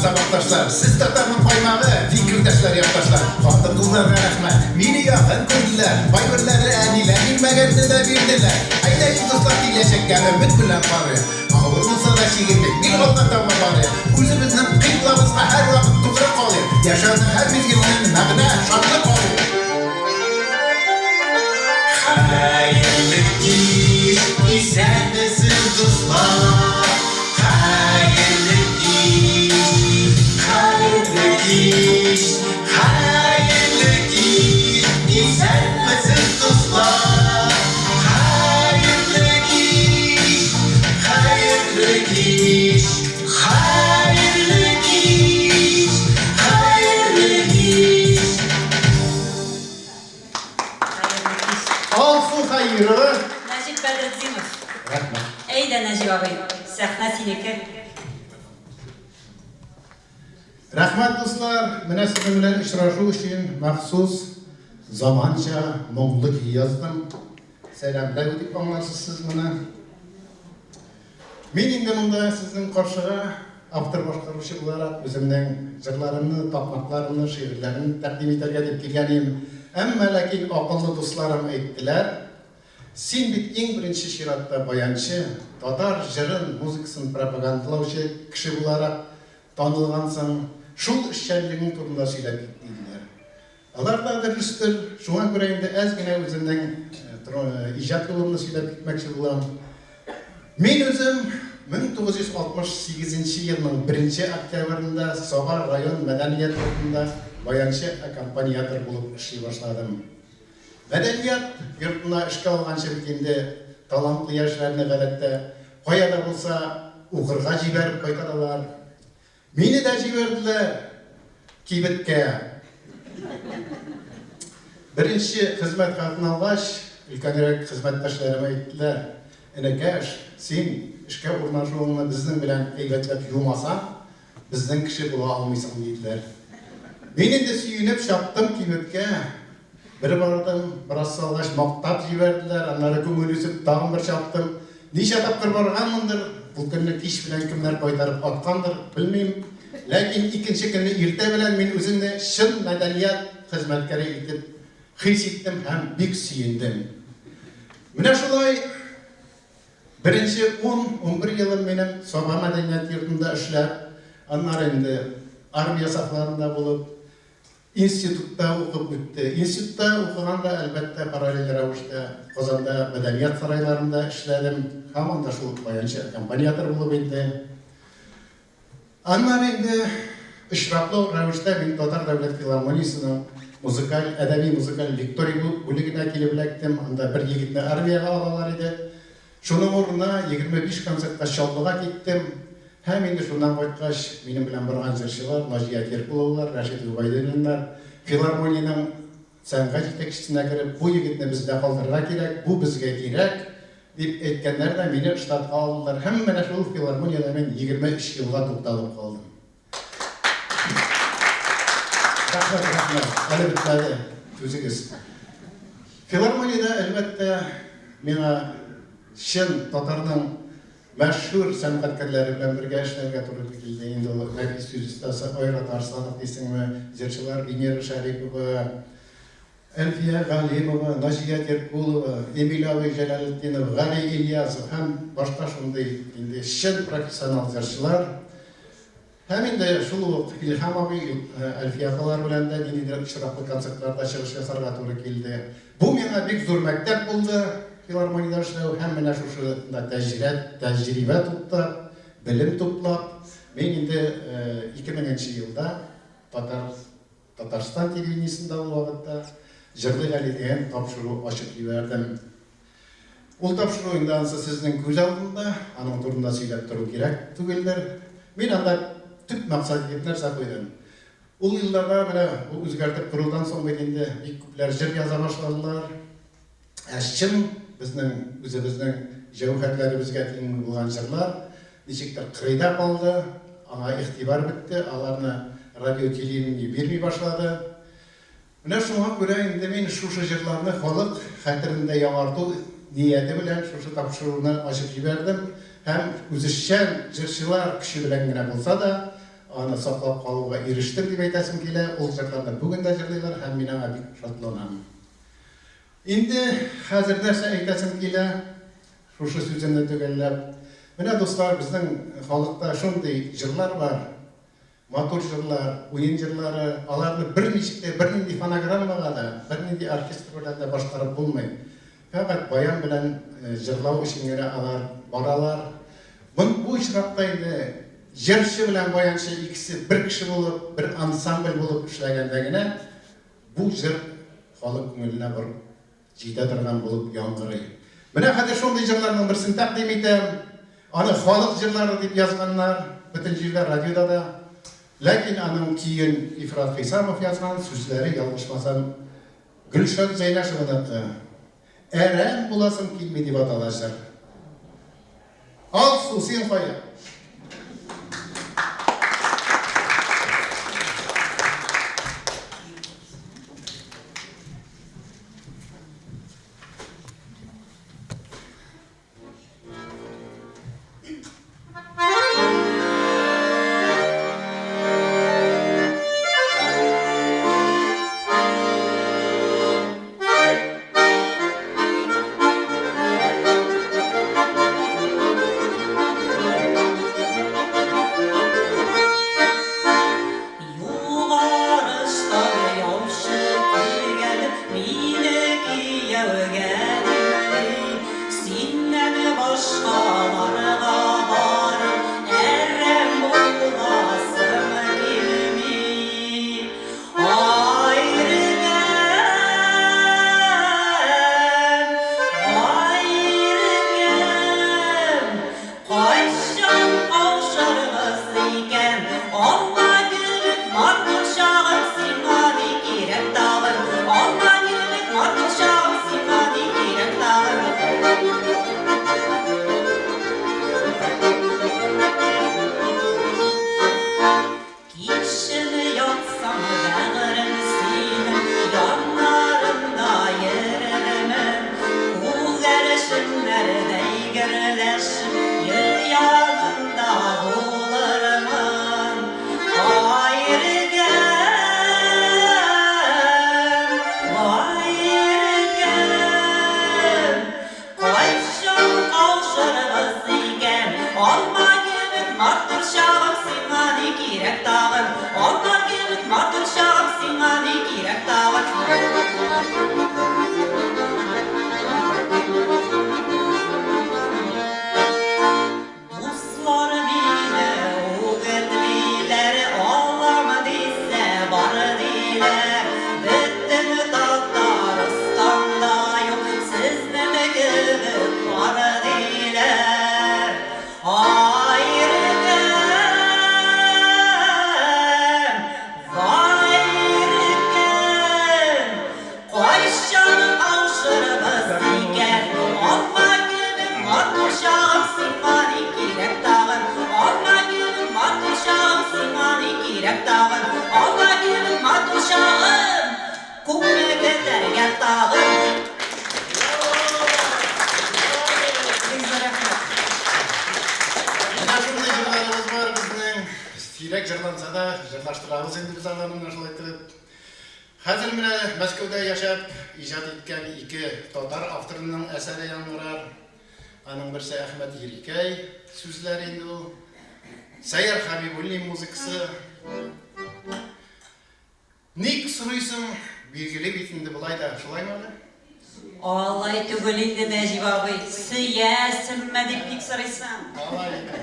сабакташлар, сез татарның каймагы, фикердәшләр, якташлар. Хатын-кызларга рәхмәт, мине якын күрделәр, кайберләре әниләр бирмәгәнне дә бирделәр. Әйдәгез, дуслар, киләчәккә өмет белән карыйк. Авыр булса да чигенмик, гел алга таба барыйк. Үзебезнең кыйблабызга һәрвакыт тугры калыйк. Яшәүнең һәр мизгеленнән мәгънә, шатлык алыйк. Хәерле кич, исәнмесез, дуслар! Хәерле кич, хәерле кич, хәерле кич, исәнмесез, дуслар! Хәерле кич, хәерле кич, хәерле кич, хәерле кич. Хәерле кич. Алсу Хәерова. Нәҗип Бәдретдинов. Рәхмәт. Әйдә, Нәҗип абый, сәхнә синеке. Рәхмәт, дуслар! Менә сезнең белән очрашу өчен махсус заманча моңлы көй яздым. Сәламләү дип аңларсыз сез моны. Мин инде монда сезнең каршыга автор-башкаручы буларак үземнең җырларымны, такмакларымны, шигырьләремне тәкъдим итәргә дип килгән идем. Әмма ләкин акыллы дусларым әйттеләр, Син бит иң беренче чиратта баянчы, татар җырын, музыкасын пропагандалаучы кеше буларак танылгансың, шул эшчәнлегең турында сөйләп кит, диделәр. Алар да дөрестер, шуңа күрә инде әз генә үземнең иҗат юлымны сөйләп китмәкче булам. Мин үзем 1968 нче елның беренче октябрендә Саба район мәдәният йортында баянчы-аккомпаниатор булып эшли башладым. Мәдәният йортына эшкә алганчы бит инде талантлы яшьләрне гадәттә кая да булса укырга җибәреп кайтаралар. Мине дә җибәрделәр кибеткә. Беренче хезмәт хакын алгач, өлкәнрәк хезмәттәшләрем әйттеләр, Энекәш, син эшкә урнашуыңны безнең белән әйбәтләп юмасаң, безнең кеше була алмыйсың, диделәр. Мин инде сөенеп чаптым кибеткә. Бер бардым, бераз салгач, мактап җибәрделәр, аннары күңел үсеп, тагын бер чаптым. Ничә тапкыр барганмындыр, ул көнне кич белән кемнәр кайтарып аткандыр, белмим. Ләкин икенче көнне иртә белән мин үземне чын мәдәният хезмәткәре итеп хис иттем һәм бик сөендем. Менә шулай беренче ун-унбер елым минем Саба мәдәният йортында эшләп, аннары инде армия сафларында булып, Институтта укып үтте. Институтта укыганда, әлбәттә, параллель рәвештә Казанда мәдәният сарайларында эшләдем. Һаман да шул баянчы аккомпаниатор булып инде. Аннары инде очраклы рәвештә мин Татар дәүләт филармониясенең музыкаль, әдәби-музыкаль лекторий бүлегенә килеп эләктем. Анда бер егетне армиягә алалар иде. Шуның урынына 25 концертка Чаллыга киттем. Һәм инде шуннан кайткач, минем белән барган җырчылар, Наҗия Теркуловалар, Рәшит Гобәйдуллиннар, филармониянең сәнгать җитәкчесенә кереп, бу егетне бездә калдырырга кирәк, бу безгә кирәк, дип әйткәннәр дә, мине штатка алдылар. Һәм менә шул филармониядә мин 23 елга тукталып калдым. Рәхмәт, рәхмәт. Әле бетмәде. Түзегез. Филармониядә, әлбәттә, миңа чын татарның мәшһүр сәнгатькәрләре белән бергә эшләргә туры килде. Инде ул нәфис сүз остасы Айрат Арсланов дисеңме, җырчылар Венера Шәрипова, Әлфия Галимова, Наҗия Деркулова, Эмиль абый Җәләлетдинов, Гали Ильясов һәм башка шундый инде чын профессионал җырчылар. Һәм инде шул ук Илһам абый, Әлфия апалар белән дә ниндидер очраклы концертларда чыгыш ясарга туры килде. Бу миңа бик зур мәктәп булды, филармониядә эшләү һәм менә шушында тәҗрәт, тәҗрибә туплап, белем туплап, мин инде 2000 нче елда татар Татарстан телевидениесендә ул вакытта Җырлыйк әле дигән тапшыру ачып җибәрдем. Ул тапшыру инде анысы сезнең күз алдында, аның турында сөйләп тору кирәк түгелдер. Мин анда төп максат итеп нәрсә куйдым? Ул елларда менә бу үзгәртеп корудан соң бит инде бик күпләр җыр яза башладылар. Ә чын безнең үзебезнең җәүһәрләребезгә тиң булган җырлар ничектер кырыйда калды, аңа игътибар бетте, аларны радио-телевидение бирми башлады. Менә шуңа күрә инде мин шушы җырларны халык хәтерендә яңарту нияте белән шушы тапшыруны ачып җибәрдем һәм үзешчән җырчылар көче белән генә булса да, аны саклап калуга ирештем дип әйтәсем килә. Ул җырларны бүген дә җырлыйлар һәм мин аңа бик шатланам. Инде хәзер нәрсә әйтәсем килә, шушы сүземне төгәлләп. Менә, дуслар, безнең халыкта шундый җырлар бар, матур җырлар, уен җырлары, аларны берничек тә, бернинди фонограммага да, бернинди оркестр белән дә башкарып булмый. Фәкать баян белән җырлау өчен генә алар баралар. Бу очракта инде җырчы белән баянчы икесе бер кеше булып, бер ансамбль булып эшләгәндә генә бу җыр халык күңеленә барып җитә торган булып яңгырый. Менә хәзер шундый җырларның берсен тәкъдим итәм. Аны халык җырлары дип язганнар бөтен җирдә, радиода да. Ләкин аның көен Ифрат Хисамов язган, сүзләре, ялгышмасам, Гөлшат Зәйнәшеваныкы. Әрәм буласым килми дип атала җыр. Алсу, син кая? Югарыштан яучы килгән, мине кияүгә димли. Синнән башкаларга барып, әрәм буласым килми. Ай, иркәм, ай, иркәм, кайчан каушырбыз икән? Алма кебек матур чагым, сиңа ни кирәк тагын? Алма кебек матур чагым, сиңа ни кирәк тагын? Кичен ятсам, бәгырем, синең яннарыңда йөрермен. Күгәрченнәрдәй гөрләшеп, гөл янында булырмын. Ай, иркәм, ай, иркәм, кайчан каушырбыз икән? Алма кебек матур чагым, сиңа ни кирәк тагын? Алма кебек матур чагым, сиңа ни кирәк тагын? Дуслар мине үгетлиләр, алам дисә бар диләр. Бөтен Татарстанда юк сезнең кебек пар диләр. Ай, иркәм, вай, иркәм, кайчан каушырбыз икән? Алма кебек матур чагым, сиңа ни кирәк тагын? Алма кебек матур чагым, сиңа ни кирәк тагын? Алма кебек матур чагым, күпме көтәргә тагын? Бик зур рәхмәт. Менә шундый җырларыбыз бар безнең. Сирәк җырланса да, җырлаштырабыз инде без аларны менә шулай итеп. Хәзер менә Мәскәүдә яшәп иҗат иткән ике татар авторының әсәре яңгырар. Аның берсе Әхмәт Ерикәй сүзләре инде ул. Сәйяр Хәбибуллин музыкасы. Ник сорыйсың? Билгеле бит инде болай да, шулаймы әле? Алай түгел инде, Нәҗип абый. Сөясеңме дип ник сорыйсың? Алай икән.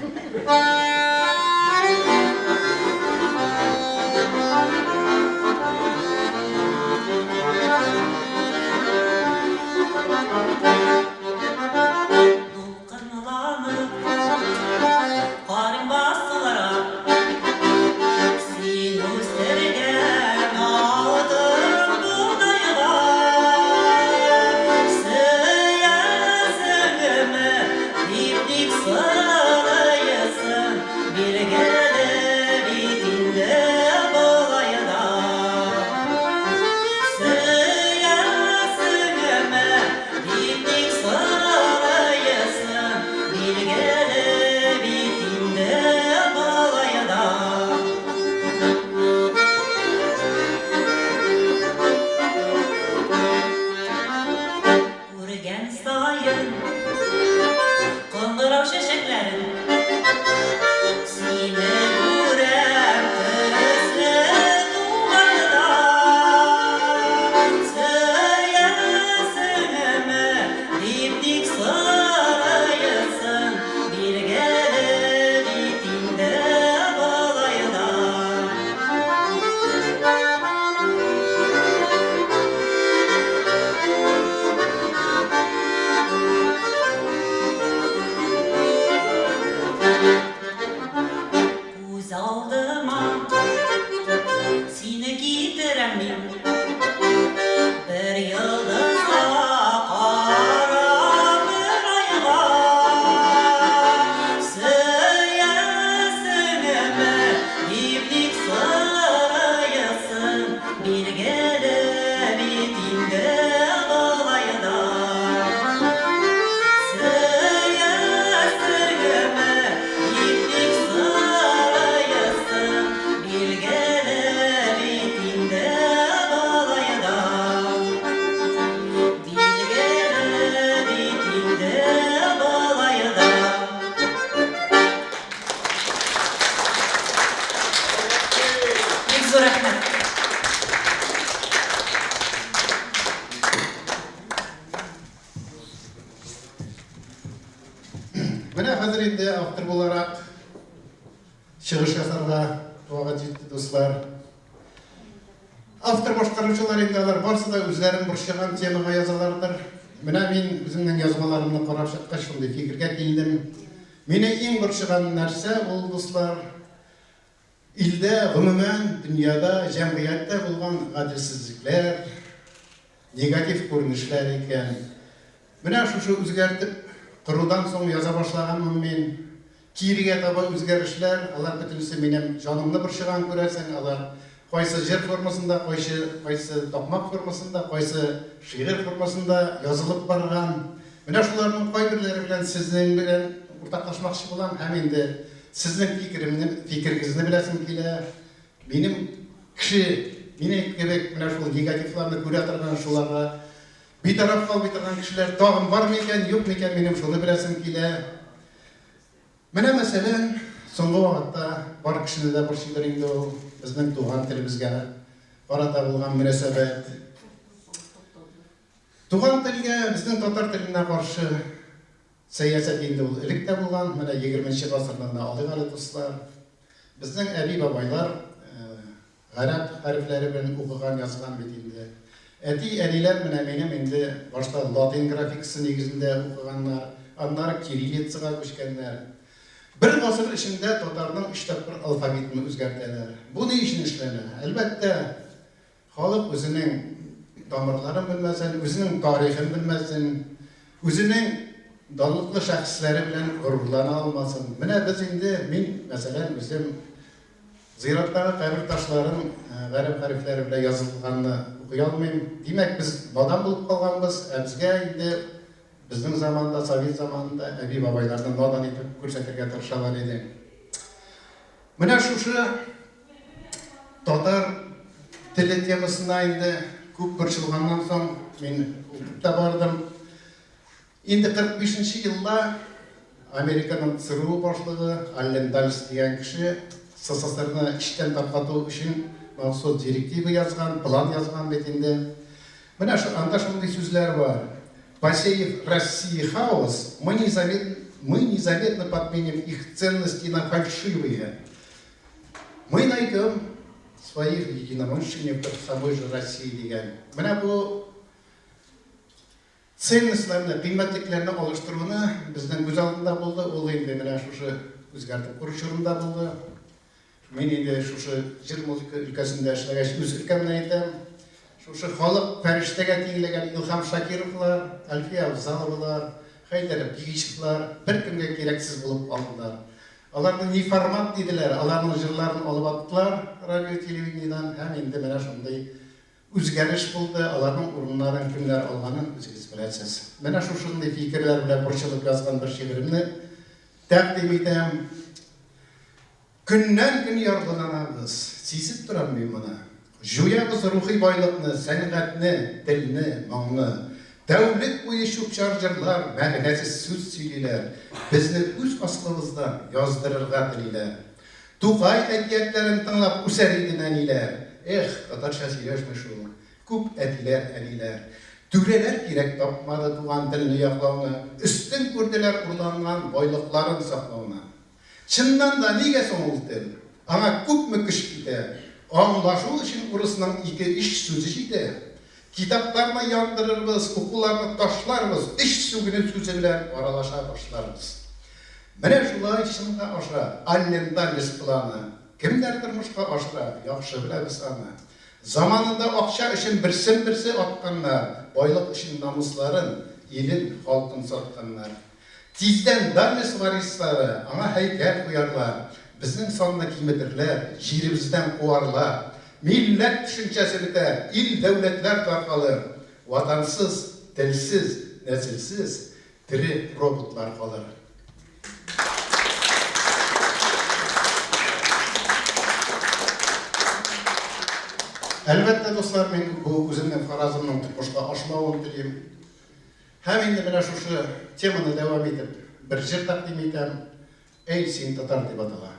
Дулкынланып карыйм басуларга, син үстергән алтын бодайга. Сөясеңме дип ник сорыйсың, билгеле. саен Кыңгырау чәчәкләрен Сине күрәм төсле тугайда Сөясеңме дип ник сорыйсың Билгеле бит инде болай да. Күз алдыма сине китерәм мин, Бер йолдызга карап бер айга. Сөясеңме дип ник сорыйсың, Билгеле бит инде болай да. Сөясеңме дип ник сорыйсың, Билгеле бит инде болай да. Билгеле бит инде болай да. Бик зур рәхмәт. Менә хәзер инде автор буларак чыгыш ясарга вакыт җитте, дуслар. Автор башкаручылар инде алар барсы да үзләрен борчыган темага язалардыр. Менә мин үземнең язмаларымны карап чыккач шундый фикергә килдем. Мине иң борчыган нәрсә ул, дуслар, илдә, гомумән, дөньяда, җәмгыятьтә булган гаделсезлекләр, негатив күренешләр икән. Менә шушы үзгәртеп корудан соң яза башлаганмын мин. Кирегә таба үзгәрешләр, алар бөтенесе минем җанымны борчыган, күрәсең, алар кайсы җыр формасында, кайчы, кайсы такмак формасында, кайсы шигырь формасында язылып барган. Менә шуларның кайберләре белән сезнең белән уртаклашмакчы булам һәм инде сезнең фикеремне, фикерегезне беләсем килә. Минем кеше, минем кебек менә шул негативларны күрә торган, шуларга битараф калмый торган кешеләр тагын бар микән, юк микән, минем шуны беләсем килә. Менә, мәсәлән, соңгы вакытта бар кешене дә борчыйдыр инде ул, безнең туган телебезгә карата булган мөнәсәбәт. Туган телгә, безнең татар теленә каршы сәясәт инде ул элек тә булган, менә егерменче гасырны гына алыйк әле, дуслар. Безнең әби-бабайлар гарәп хәрефләре белән укыган, язган бит инде. Әти-әниләр менә минем инде башта латин графикасы нигезендә укыганнар, аннары кириллицага күчкәннәр. Бер гасыр эчендә татарның өч тапкыр алфавитын үзгәртәләр. Бу ни өчен эшләнә? Әлбәттә, халык үзенең тамырларын белмәсен, үзенең тарихын белмәсен, үзенең данлыклы шәхесләре белән горурлана алмасын. Менә без инде, мин, мәсәлән, үзем зираттагы кабер ташларын гарәп хәрефләре белән язылганны укый алмыйм. Димәк, без надан булып калганбыз, ә безгә инде безнең заманда, совет заманында әби-бабайларны надан итеп күрсәтергә тырышалар иде. Менә шушы татар теле темасына инде күп борчылганнан соң мин укып та бардым. Инде 45 нче елда Американың ЦРУ башлыгы Аллен Дальс дигән кеше СССРны эчтән таркату өчен махсус директива язган, план язган бит инде. Менә анда шундый сүзләр бар, Посеяв России хаос, мы незаметно, мы незаметно подменим их ценности на фальшивые. Мы найдем своих единомышленников в самой же России дигән. Менә бу Ценностьларны, кыйммәтлекләрне алыштыруны безнең күз алдында булды, ул инде менә шушы үзгәртеп кору чорында булды. Мин инде шушы җыр-музыка өлкәсендә эшләгәч, үз өлкәмне әйтәм. Шушы халык фәрештәгә тиңләгән Илһам Шакировлар, Әлфия Авзаловалар, Хәйдәр Бигичевлар беркемгә кирәксез булып калдылар. Аларны неформат диделәр, аларның җырларын алып аттылар радио-телевидениедән һәм инде менә шундый Үзгәреш булды, аларның урыннарын кемнәр алганын үзегез беләсез. Менә шушындый фикерләр белән борчылып язган бер шигыремне тәкъдим итәм. Көннән-көн ярлыланабыз, сизеп торам мин моны. Җуябыз рухи байлыкны, сәнгатьне, телне, моңны. Тәүлек буе чүп-чар җырлар, мәгънәсез сүз сөйлиләр, безне үз асылыбыздан яздырырга телиләр. Тукай әкиятләрен тыңлап үсәр иде нәниләр. Эх, татарча сөйләшми шул күп әтиләр, әниләр. Түрәләр кирәк тапмады туган телне яклауны, өстен күрделәр урланган байлыкларын саклауны. Чыннан да, нигә соң ул тел? Аңа күпме көч китә? Аңлашу өчен урысның ике-өч сүзе җитә. Китапларны яндырырбыз, укуларны ташларбыз, өч сүгенү сүзе белән аралаша башларбыз. Менә шулай чынга аша Аллен Даллес планы. Кемнәр тормышка ашыра, яхшы беләбез аны. Заманында акча өчен берсен-берсе атканнар, байлык өчен намусларын, илен, халкын сатканнар. Тиздән Даллес варислары аңа һәйкәл куярлар, безнең санны киметерләр, җиребездән куарлар. Милләт төшенчәсе бетәр, ил-дәүләтләр таркалыр. Ватансыз, телсез, нәселсез тере роботлар калыр. Әлбәттә, дуслар, мин бу үземнең фаразымның тормышка ашмавын телим. Һәм инде менә шушы теманы дәвам итеп бер җыр тәкъдим итәм. Әй, син татар дип атала.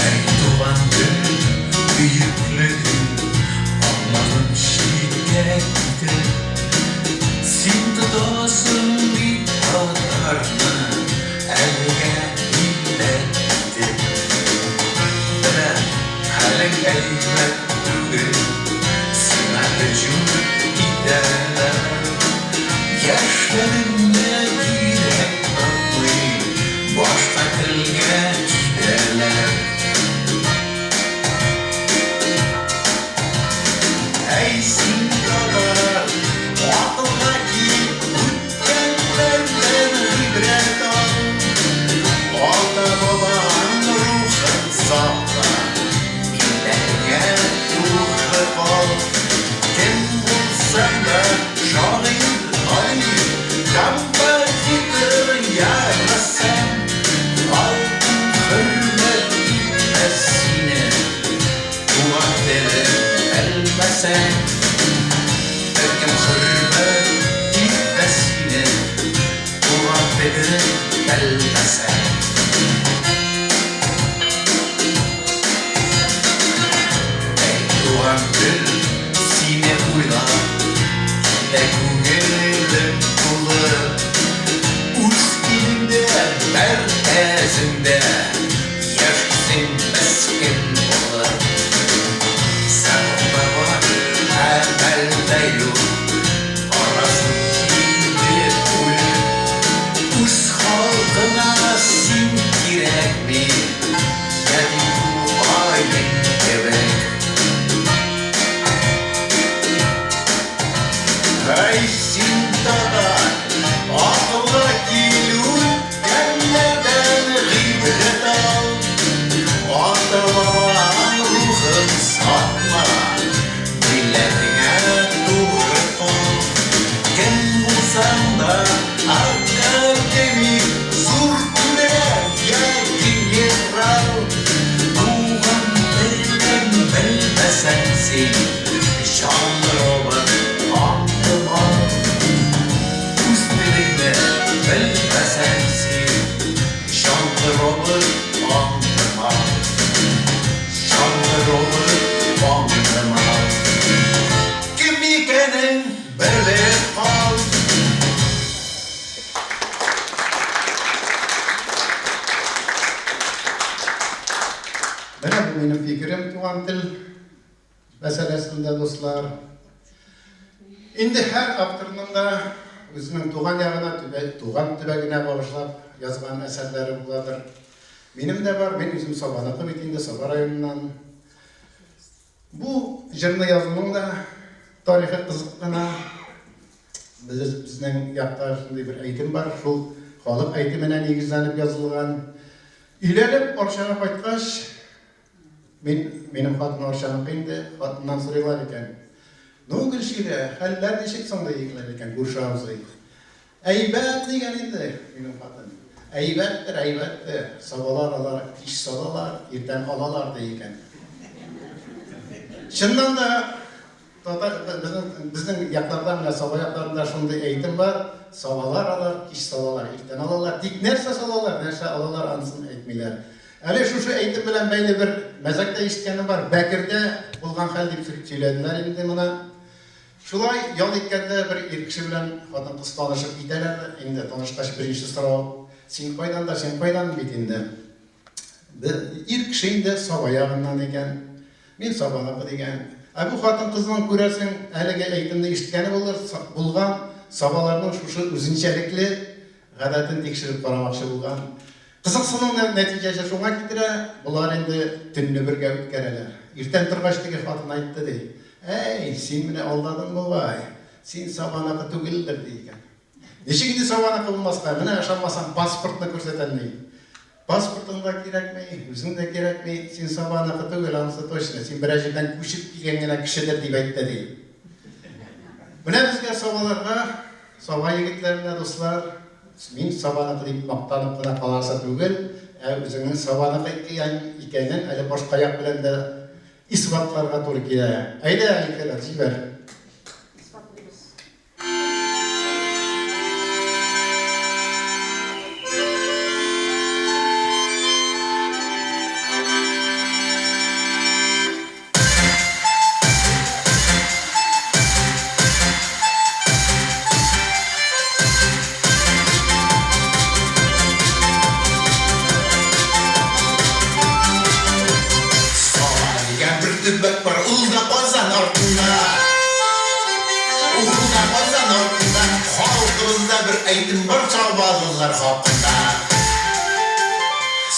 Әй, туган тел, бөеклеген Аңладым читкә китеп. Син тотасың бит татарны Әлегә милләт итеп. Беләм, хәлең әйбәт түгел, Сиңа һөҗүм итәләр. Яшьләреңне кирәк тапмый, Башка телгә китәләр. Әй, син, татар, акылга кил, Үткәннәрдән гыйбрәт ал. Ата-бабаң рухын сакла, Милләтеңә тугры кал. Кем булсаң да, шагыйрь, галим, композитор я рәссам, халкың хөрмәт итмәс сине, туган телен белмәсәң. Беркем хөрмәт итмәс сине, туган телен белмәсәң. Әй, туган тел, сине уйлап, килә күңелем тулып. Үз илеңдә, мәркәзеңдә яшисең мескен булып. Закон да бар, әмәл дә юк, барасың инде үлеп. Үз халкыңа син кирәкми, ятим Тукаең кебек. Әй, син, татар, акылга кил, үткәннәрдән гыйбрәт ал. Ата-бабаң рухын сатма, милләтеңә тугры кал. Кем булсаң да, академик, зур түрә я генерал, туган телең белмәсәң син, җанлы робот, аңлап ал. Үз телеңне белмәсәң син, җанлы робот, аңлап ал. Җанлы робот, аңлап ал. Кем икәнең белеп кал. Менә бу минем фикерем туган тел мәсьәләсендә, дуслар. Инде һәр авторның да үзенең туган ягына, туган төбәгенә багышлап язган әсәрләре буладыр. Минем дә бар, мин үзем Сабаныкы бит инде, Саба районыннан. Бу җырны язуның да тарихы кызык кына. Без, безнең якта шундый бер әйтем бар, шул халык әйтеменә нигезләнеп язылган. Өйләнеп Арчага кайткач, мин, минем хатын Арчаныкы инде, хатыннан сорыйлар икән. Ну, Гөлчирә, хәлләр ничек соң, диләр икән күрше абзый. Әйбәт, дигән инде минем хатын. Әйбәттер, әйбәттер. Сабалар алар кич салалар, иртән алалар, ди икән. Чыннан да, татар, безнең, безнең якларда, менә Саба якларында шундый әйтем бар, сабалар алар, кич салалар, иртән алалар. Тик нәрсә салалар, нәрсә алалар, анысын әйтмиләр. Әле шушы әйтем белән бәйле бер мәзәк тә ишеткәнем бар. Бәкердә булган хәл дип сөйләделәр инде моны. Шулай ял иткәндә бер ир кеше белән хатын-кыз танышып китәләр дә, инде танышкач беренче сорау, син кайдан да, син кайдан бит инде. Бер ир кеше инде Саба ягыннан икән. Мин Сабаныкы дигән. Ә бу хатын-кызның, күрәсең, әлеге әйтемне ишеткәне булыр, булган, Сабаларның шушы үзенчәлекле гадәтен тикшереп карамакчы булган. Кызыксыну нәтиҗәсе шуңа китерә, болар инде төнне бергә үткәрәләр. Иртән торгач теге хатын айтты, ди, Әй, син мине алдадың бугай, син Сабаныкы түгелдер, ди икән. Ничек инде Сабаныкы булмаска, менә ышанмасаң, паспортны күрсәтәм, ди. Паспортың да кирәкми, үзең дә кирәкми, син Сабаныкы түгел, анысы точно, син берәр җирдән күчеп килгән генә кешедер, дип әйтте, ди. Менә безгә Сабаларга, Саба егетләренә, дуслар, мин Сабаныкы дип мактанып кына каласы түгел, ә үзеңнең Сабаныкы икәнен әле башка як белән дә исбатларга туры килә. Әйдә, Әлфира, җибәр. Исбатлыйбыз. Саба дигән бер төбәк бар, ул да Казан артында. Ул да Казан артында. Халкыбызда бер әйтем бар сабалылар хакында.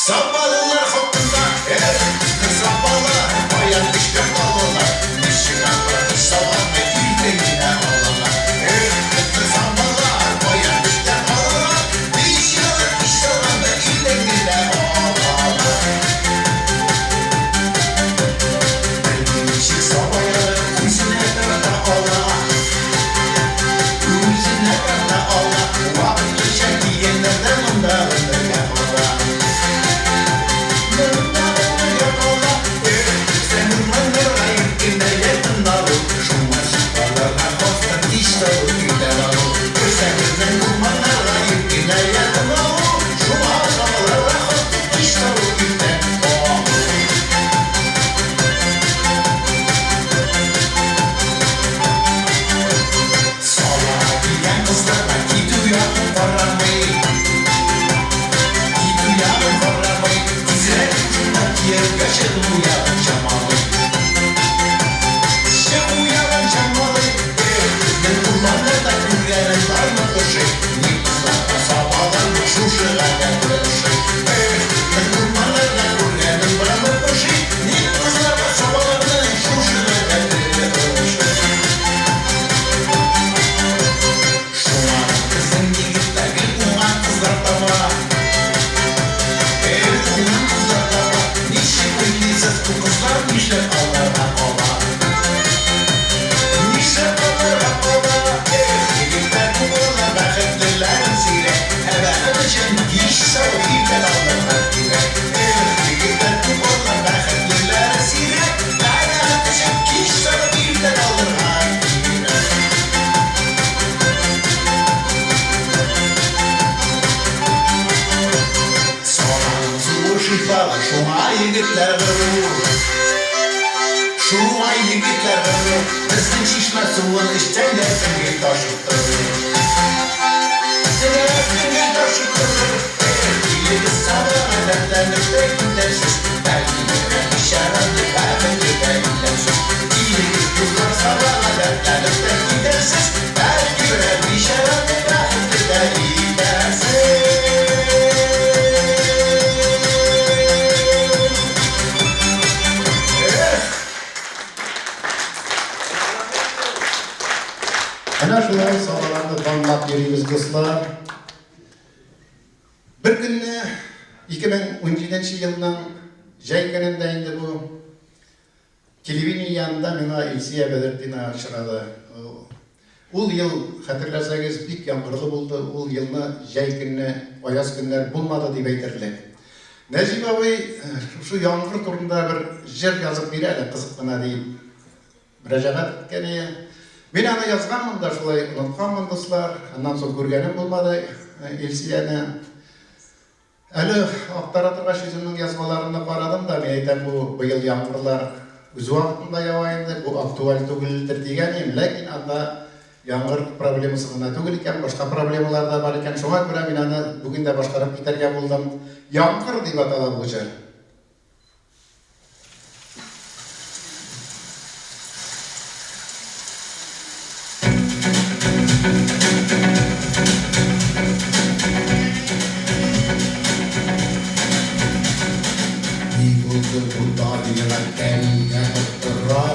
Сабалылар хакында, эх, безнең сабалар, каян көчләр алалар, ничек алар кич салганда иртән генә алалар. Эх, безнең сабалар, каян көчләр алалар, ничек алар кич салганда иртән генә алалар. Белмим, ничек Саба ягы үзенә тарта ала. Үзенә тарта ала. Вакытлыча килгәннәр дә монда гомергә кала. Монда гомергә кала. Эх, безнең урманнарга иркенләп якын алу, шуңа сабаларга хастыр кич салу, иртән алу. Керсәң безнең урманнарга иркенләп якын алу, шуңа сабаларга хастыр кич салу, иртән алу. Саба дигән кызларга китү ягын карамый. Китү ягын карамый. Тизрәк шунда кияүгә чыгу ягын чамалый. Чыгу ягын чамалый. Эх, безнең урманнарда күргәнең бармы ошый? Ни кызларга сабаларның шушы гадәте ошый. Эх, безнең урманнарда күргәнең бармы ошый? Ни кызларга сабаларның шушы гадәте ошый. Шуңа безнең егетләр гел уңган кызлар таба. Гел уңган кызлар таба. Ничек уйлыйсыз, бу кызлар нишләп аларга кала? Нишләп аларга кала? Эх, егетләр күп алар, бәхетлеләрен сирәк. Ә бәхет өчен кич салып иртән алырга кирәк. Эх, егетләр күп алар, бәхетлеләре сирәк. Ә бәхет өчен кич салып иртән алырга кирәк. Сабаның суы шифалы, шуңа егетләр горур. Шуңа егетләр горур. Безнең чишмә суын эчсәң дәртең гел ташып торыр. Дәртең гел ташып торыр. Эх, килегез Сабага, дәртләнеп тә китәрсез. Бәлки берәр бичараны бәхетле дә итәрсез. Килегез, дуслар, Сабага, дәртләнеп тә китәрсез. Бәлки берәр бичараны бәхетле дә итәрсез. Эх! Менә шулай сабаларны данлап йөрибез, дуслар. 2017 нче елның җәй көнендә инде бу телевидение янында миңа Илсөя Бәдретдинова очрады. Ул ел, хәтерләсәгез, бик яңгырлы булды, ул елны җәй көнне аяз көннәр булмады дип әйтерлек. Нәҗип абый, шушы яңгыр турында бер җыр язып бир әле, кызык кына, диеп мөрәҗәгать иткән иде. Мин аны язганмын да, шулай онытканмын, дуслар. Аннан соң күргәнем булмады Илсөяне. Әле актара торгач үземнең язмаларымны карадым да, мин әйтәм, бу быел яңгырлар үз вакытында ява инде, бу актуаль түгелдер дигән идем, ләкин анда яңгыр проблемасы гына түгел икән, башка проблемалар да бар икән. Шуңа күрә мин аны бүген дә башкарып китәргә булдым. Яңгыр дип атала бу җыр. Ни булды бу табигатькә, нигә котыра?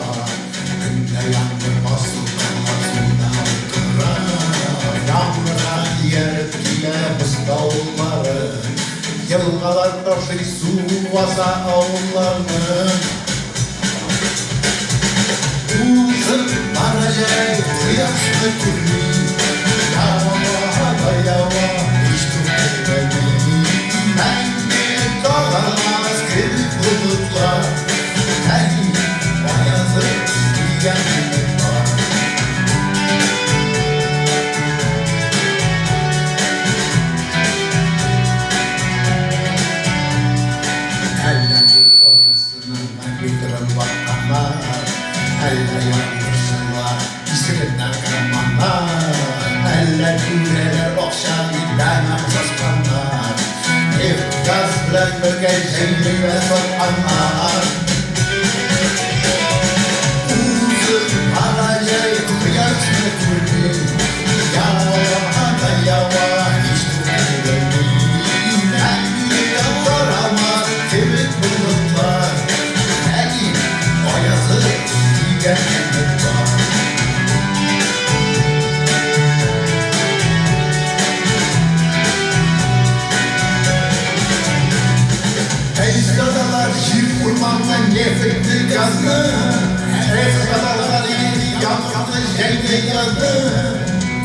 Көн дә яңгыр, басу кырлар суда утыра. Яңгырга ияреп килә боз давыллары. Елгалар ташый, су баса авылларны. Узып бара җәй, кояшны күрми. Ява да ява, һич туктый белми. Мәңге таралмас кебек болытлар. Әни, аязы дигән өмет бар. Әллә күк офисының компьютерын ватканнар, әллә яңгырчылар, исерек наркоманнар, әллә түрәләр акча дип тәмам сасканнар, нефть, газ белән бергә җирне дә сатканнар. Узып бара җәй, кояшны күрми, Ява да ява, һич туктый белми. Мәңге таралмас кебек болытлар, Ләкин аязы дигән өмет бар. Әй саталар җир, урманны, нефтьне, газны, Әй саталар яңгырны, җәйне, язны.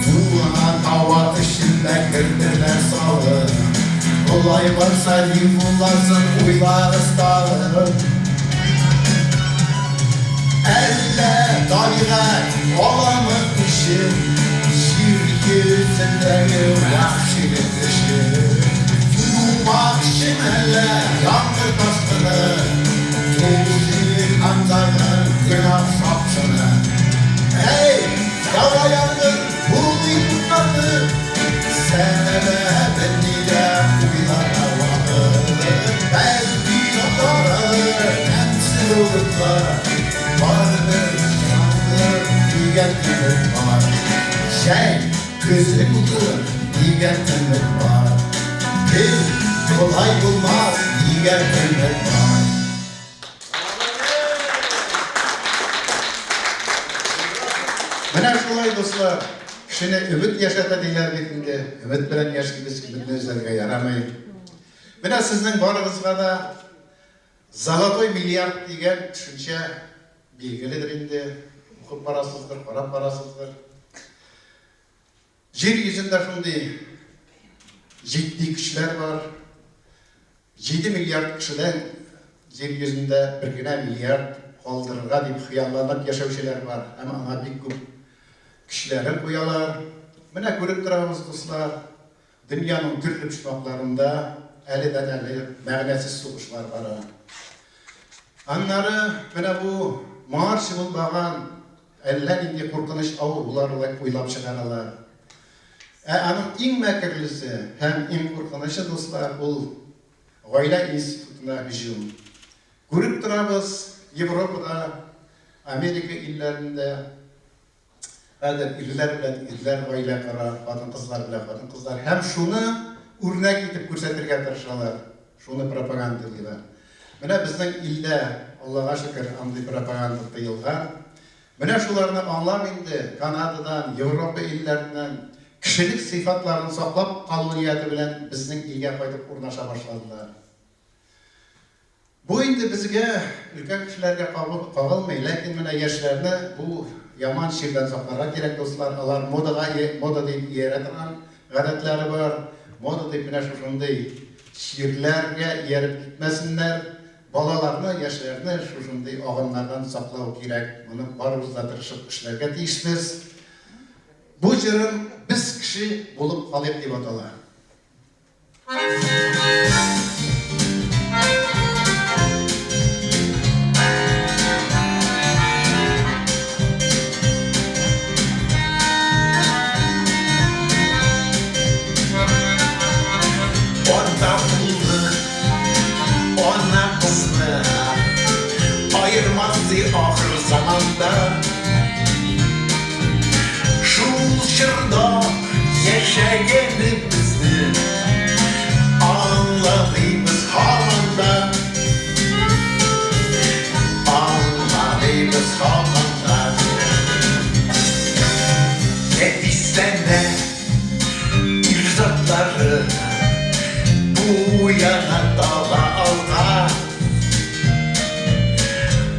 Суына һава эчендә кертерләр салып. Болай барса, ни буласын уйлагыз тагын. Әллә табигать аламы үчен Җир йөзендәге вәхшилек өчен? Юмакчы мәллә яңгыр ташкыны, Тулы җир андагы гөнаһ шапшыны? Әй, ява яңгыр, булмый туктатып, Сәбәбен нидә уйларга вакыт. Бәлки таралыр тәмсез болытлар, Барыбер яңгыр дигән өмет бар. Җәй, көзе булыр дигән өмет бар. Гел болай булмас дигән өмет бар. Менә шулай, дуслар, кешене өмет яшәтә диләр бит инде. Өмет белән яшибез, өметне өзәргә ярамый. Менә сезнең барыгызга да золотой миллиард дигән төшенчә билгеледер инде. Укып барасыздыр, карап барасыздыр. Җир йөзендә шундый җитди көчләр бар. 7 миллиард кешедән җир йөзендә бер генә миллиард калдырырга дип хыялланып яшәүчеләр бар һәм аңа бик күп көчләрен куялар. Менә күреп торабыз, дуслар, дөньяның төрле почмакларында әледән-әле мәгънәсез сугышлар бара. Аннары менә бу моңарчы булмаган әллә нинди куркыныч авырулар уйлап чыгаралар. Ә аның иң мәкерлесе һәм иң куркынычы, дуслар, ул гаилә институтына һөҗүм. Күреп торабыз, Европада, Америка илләрендә хәзер ирләр белән ирләр гаилә кора, хатын-кызлар белән хатын-кызлар һәм шуны үрнәк итеп күрсәтергә тырышалар, шуны пропагандалыйлар. Менә безнең илдә, Аллага шөкер, андый пропаганда тыелган. Менә шуларны аңлап инде, Канададан, Европа илләреннән кешелек сыйфатларын саклап калу нияте белән безнең илгә кайтып урнаша башладылар. инде безгә, өлкән кешеләргә кагылмый, ләкин менә яшьләрне бу яман чирдән сакларга кирәк, дуслар. Алар модага, мода дип иярә торган гадәтләре бар. Мода дип менә шушындый чирләргә ияреп китмәсеннәр. Балаларны, яшьләрне шушындый агымнардан саклау кирәк. Моны барыбыз да тырышып эшләргә тиешбез. Бу җырым Без кеше булып калыйк дип атала. Ата улны, ана кызны аермас ди ахыр заманда. Шул чорда яшәгәнебезне аңламыйбыз һаман да. Аңламыйбыз һаман да. Нәфисләнә ир затлары бу яна таба алга.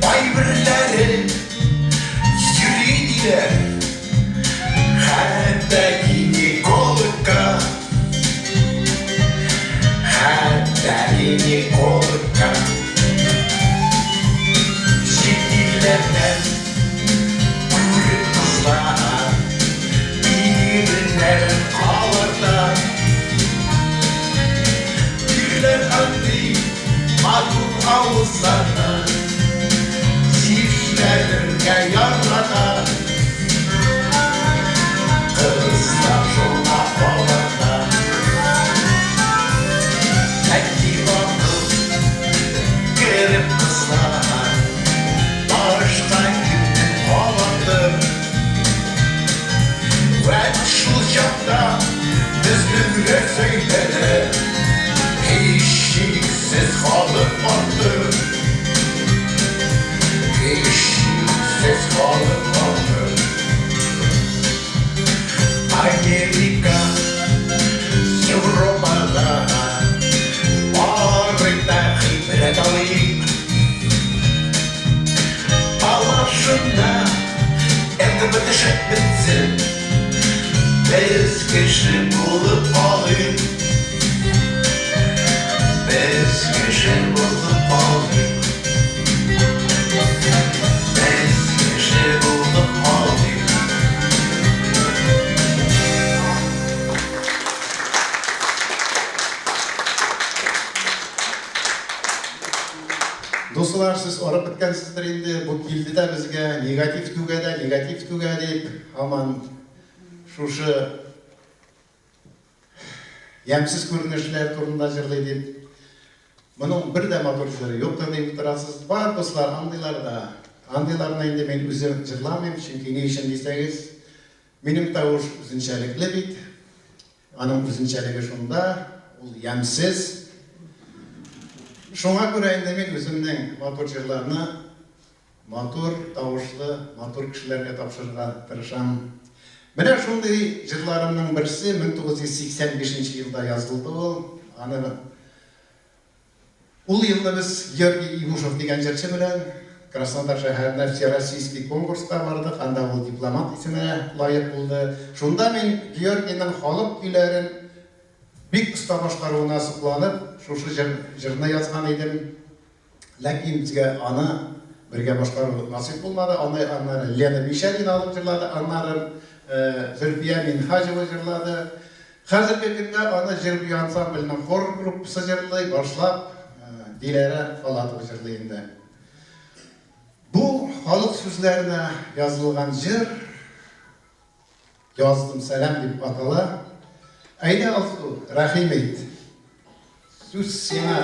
Кайберләре йөри диләр, хәтта гинекологка, хәтта гинекологка. Чит илләрдән күреп кызлар иреннәрен кабарта. Ирләр андый матур авызларны Чишмәләргә ярата. Кызлар шуңа аларда. Әти акыл кереп кызлар Башка ирнең каландыр. Вәт шул чакта безнең Рәсәйдә дә һичшиксез халык артыр. Һичшиксез халык артыр. Америка, Европада барыйк та гыйбрәт алыйк. Алар шунда ЛГБТ бетсен, без кеше булып калыйк. Без кеше булып калыйк. Без кеше булып калыйк. Дуслар, сез арып беткәнсездер инде, бу килде дә безгә негатив түгә дә, негатив түгә дип, һаман шушы ямьсез күренешләр турында җырлый дип. Моның бер дә матур җыры юктыр дип утырасыз. Бар, дуслар, андыйлар да. Андыйларны инде мин үзем җырламыйм, чөнки ни өчен дисәгез, минем тавыш үзенчәлекле бит. Аның үзенчәлеге шунда, ул ямьсез. Шуңа күрә инде мин үземнең матур җырларны матур тавышлы, матур кешеләргә тапшырырга тырышам. Менә шундый җырларымның берсе 1985 елда язылды ул. Аны ул елны без Георгий Ивушев дигән җырчы белән Краснодар шәһәренә всероссийский конкурска бардык. Анда ул дипломат исеменә лаек булды. Шунда мин Георгийның халык көйләрен бик оста башкаруына сокланып, шушы җырны язган идем. Ләкин безгә аны бергә башкару насыйп булмады. Аны аннары Лена Мишарина алып җырлады, аннары Зөлфия Минһаҗева җырлады. Хәзерге көндә аны җыр-бию ансамбленең хор группасы җырлый, башлап Диләрә Фалатова җырлый инде. Бу халык сүзләренә язылган җыр Яздым сәлам дип атала. Әйдә, Алсу, рәхим ит. Сүз сиңа.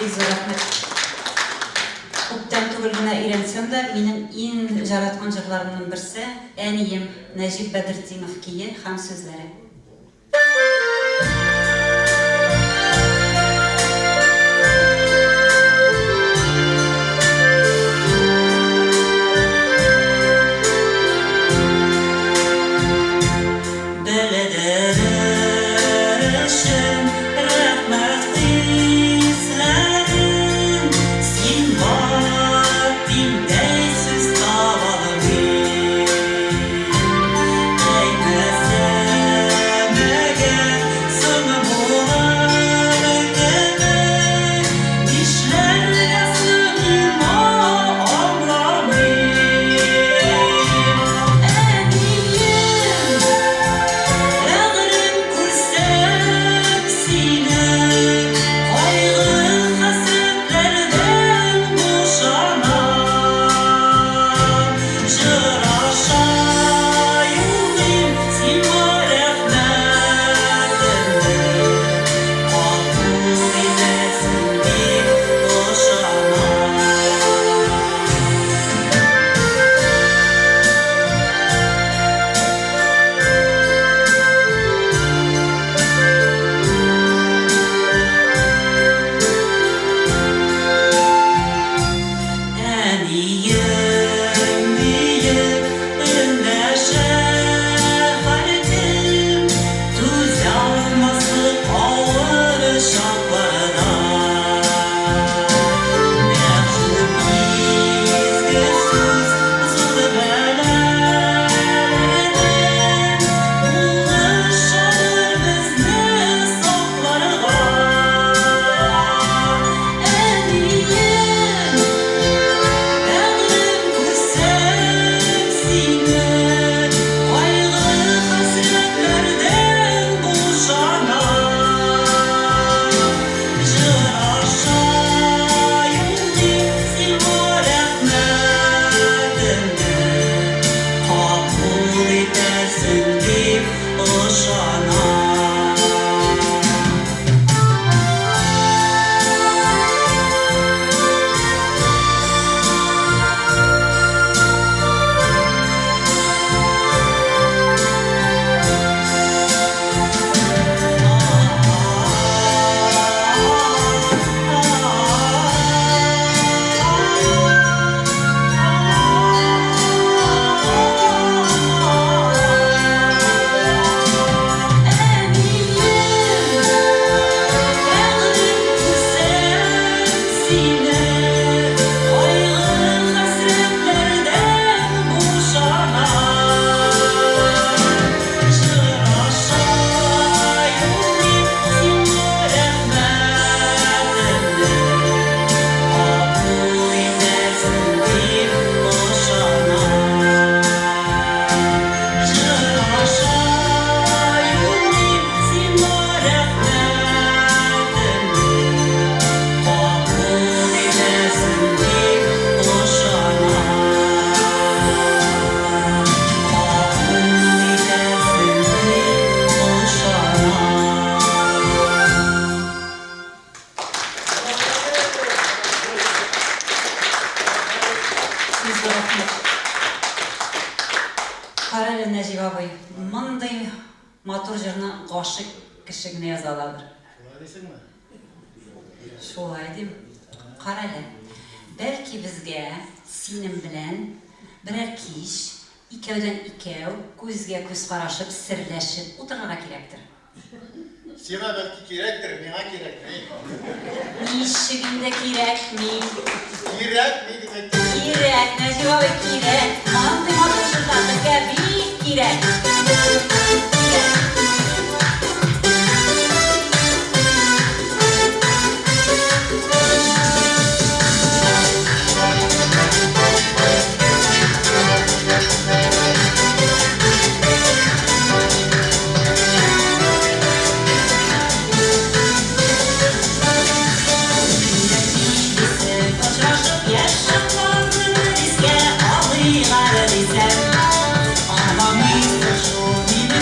Бик зур рәхмәт. Күптән түгел генә өйрәнсәм дә, минем иң җараткан җырларымның берсе, Әнием, Нәҗип Бәдертдинов көе һәм сүзләре. Белдерер өчен рәхмәт хисләрен, Син бар тиңдәй сүз табалмыйм. Әйтмәсәм әгәр соң булыр кебек, Нишләргә соң мин аңламыйм. Әнием, бәгърем, күрсәм сине, Кайгы-хәсрәтләрдән бушанам. Җыр аша юллыйм сиңа рәхмәтемне, Кабул итәрсең дип ышанам. Әнием диеп эндәшә һәркем, Түзә алмаслык авыр чакларда. Нәкъ шул изге сүз зур бәлаләрдән Булышадыр безне сакларга. Әнием, бәгърем, күрсәм сине, Кайгы-хәсрәтләрдән бушанам. Җыр аша юллыйм сиңа рәхмәтемне, Кабул итәрсең дип ышанам. Әнием, бәгърем, күрсәм сине, Кайгы-хәсрәтләрдән бушанам. Җыр аша юллыйм сиңа рәхмәтемне, Кабул итәрсең дип ышанам. Җыр аша юллыйм сиңа рәхмәтемне, Кабул итәрсең дип ышанам. Кабул итәрсең дип ышанам. Бик зур рәхмәт. Карале, Нәҗип абый, мондый матур җырны гашыйк кеше генә яза аладыр. Шулай дисеңме? Шулай дим. Карале, бәлки безгә синең белән берәр кич икәүдән-икәү, күзгә-күз карашып, серләшеп утырырга кирәктер. Сиңа бәлки кирәктер, миңа кирәкми. Ничек инде кирәкми? Кирәкми дип әйттем. Кирәк, Нәҗип абый, кирәк. Мондый матур җырлар безгә бик кирәк. Кирәк. Очрашып яшь чакларны искә алыйк әле дисәм, Аңламыйсың шул мине.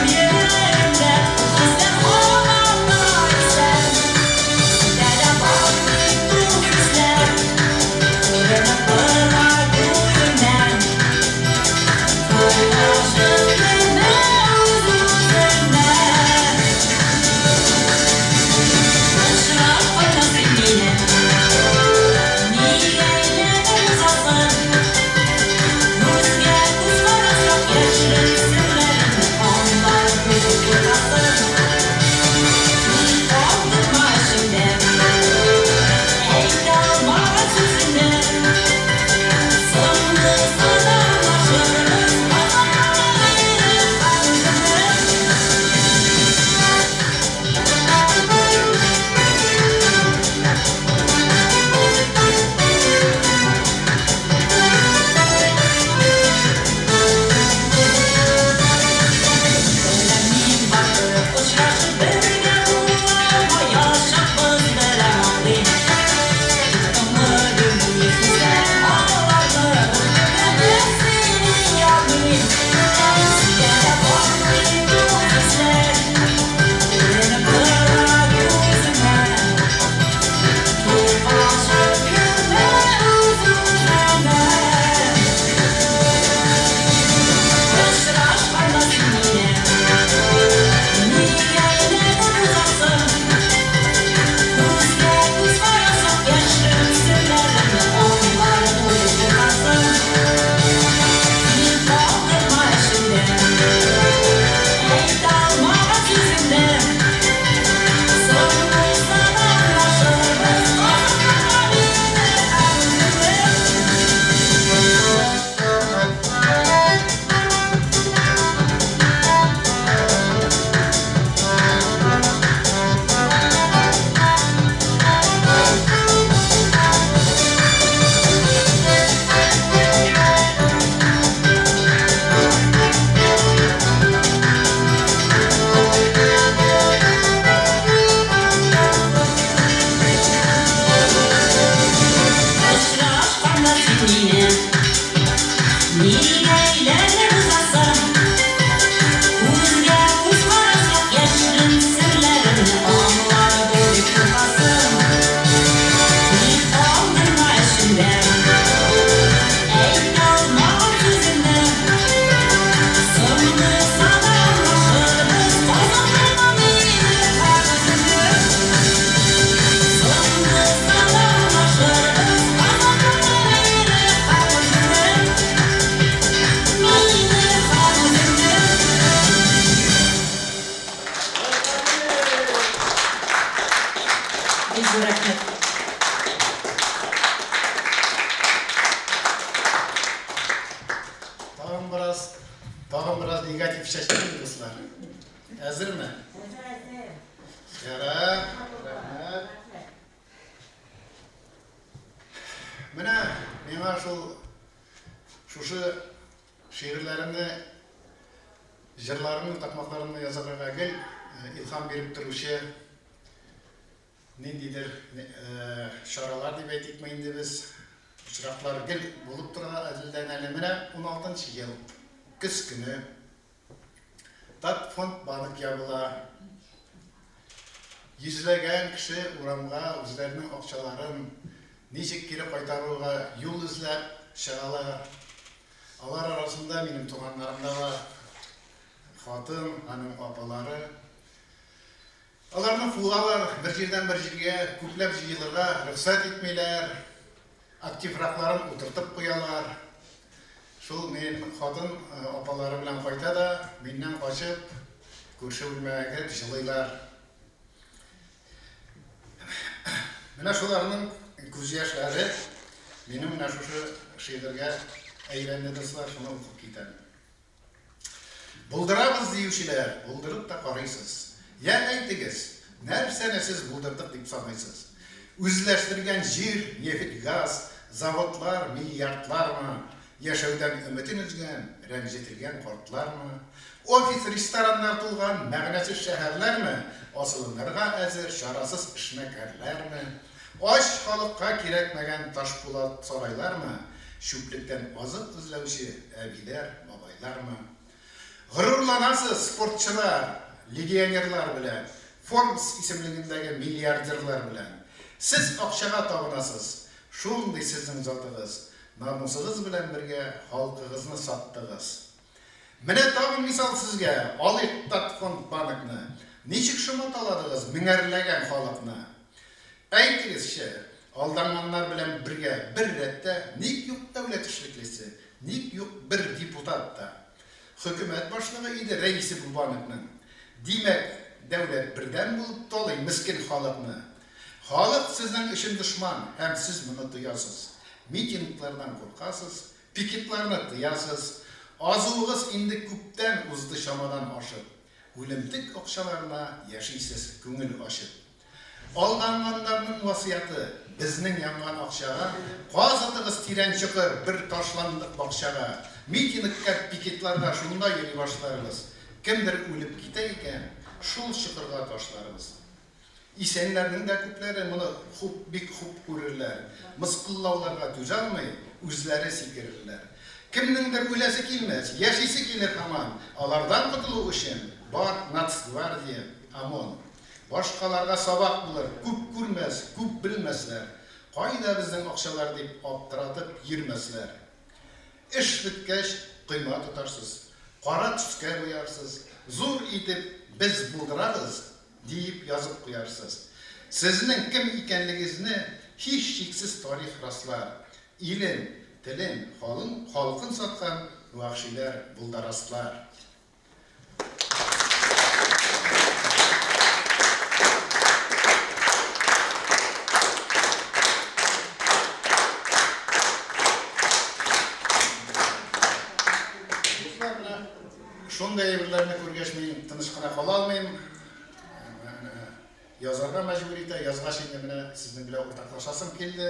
Менә миңа шул шушы шигырьләремне, җырларымны, такмакларымны язарга гел илһам биреп торучы ниндидер чаралар дип әйтикме инде без, очраклар гел булып тора әледән-әле. Менә уналтынчы ел, көз көне, Татфондбанк ябыла. Йөзләгән кеше урамга үзләренең акчаларын ничек кире кайтаруга юл эзләп чыгалар. Алар арасында минем туганнарым да бар. Хатын, аның апалары. Аларны куалар, бер җирдән бер җиргә күпләп җыелырга рөхсәт итмиләр, активракларын утыртып куялар. Шул минем хатын апалары белән кайта да, миннән качып, күрше бүлмәгә кереп җылыйлар. Менә шуларның күз яшьләре минем менә шушы шигырьгә әйләнде, дуслар, шуны укып китәм. Булдырабыз диючеләр, булдырып та карыйсыз. Йә, әйтегез, нәрсәне сез булдырдык дип саныйсыз? Үзләштергән җир, нефть-газ, заводлар, миллиардлармы? Яшәүдән өметен өзгән, рәнҗетелгән картлармы? Офис-рестораннар тулган мәгънәсез шәһәрләрме? Асылынырга әзер чарасыз эшмәкәрләрме? Ач халыкка кирәкмәгән ташпулат сарайлармы, чүплектән азык эзләүче әбиләр, бабайлармы? Горурланасыз спортчылар, легионерлар белән, Forbes исемлегендәге миллиардерлар белән. Сез акчага табынасыз, шундый сезнең затыгыз, намусыгыз белән бергә халкыгызны саттыгыз. Менә тагын мисал сезгә, алыйк Татфондбанкны. Ничек шома таладыгыз меңәрләгән халыкны? Әйтегезче, алданганнар белән бергә бер рәттә ник юк дәүләт эшлеклесе, ник юк бер депутат та? Хөкүмәт башлыгы иде рәисе бу банкның. Димәк, дәүләт бердәм булып талый мескен халыкны. Халык сезнең өчен дошман һәм сез моны тоясыз. Митинглардан куркасыз, Пикетларны тыясыз, азуыгыз инде күптән узды чамадан ашып. Үлемтек акчаларына яшисез күңел ачып. Алданганнарның васыяты, безнең янган акчага казытыгыз тирән чокыр бер ташландык бакчага. Митингка, пикетларга шунда йөри башларбыз. Кемдер үлеп китә икән, шул чокырга ташларбыз. Исәннәрнең дә күпләре моны хуп, бик хуп күрерләр. Мыскыллауларга түзә алмый, үзләре сикерерләр. Кемнеңдер үләсе килмәс, яшисе килер һаман. Алардан котылу өчен бар Нацгвардия, ОМОН. Башкаларга сабак булыр, күп күрмәс, күп белмәсләр. Кайда безнең акчалар дип аптыратып йөрмәсләр. Эш беткәч, койма тотарсыз, кара төскә буярсыз, зур итеп Без булдырабыз! Диеп язып куярсыз. Сезнең кем икәнлегезне һичшиксез тарих раслар. Илен, телен, халын, халкын саткан вәхшиләр, булдарастлар. Дуслар, менә шундый әйберләрне күргәч, мин тыныч кына кала алмыйм. Язарга мәҗбүр итә. Язгач инде менә сезнең белән уртаклашасым килде.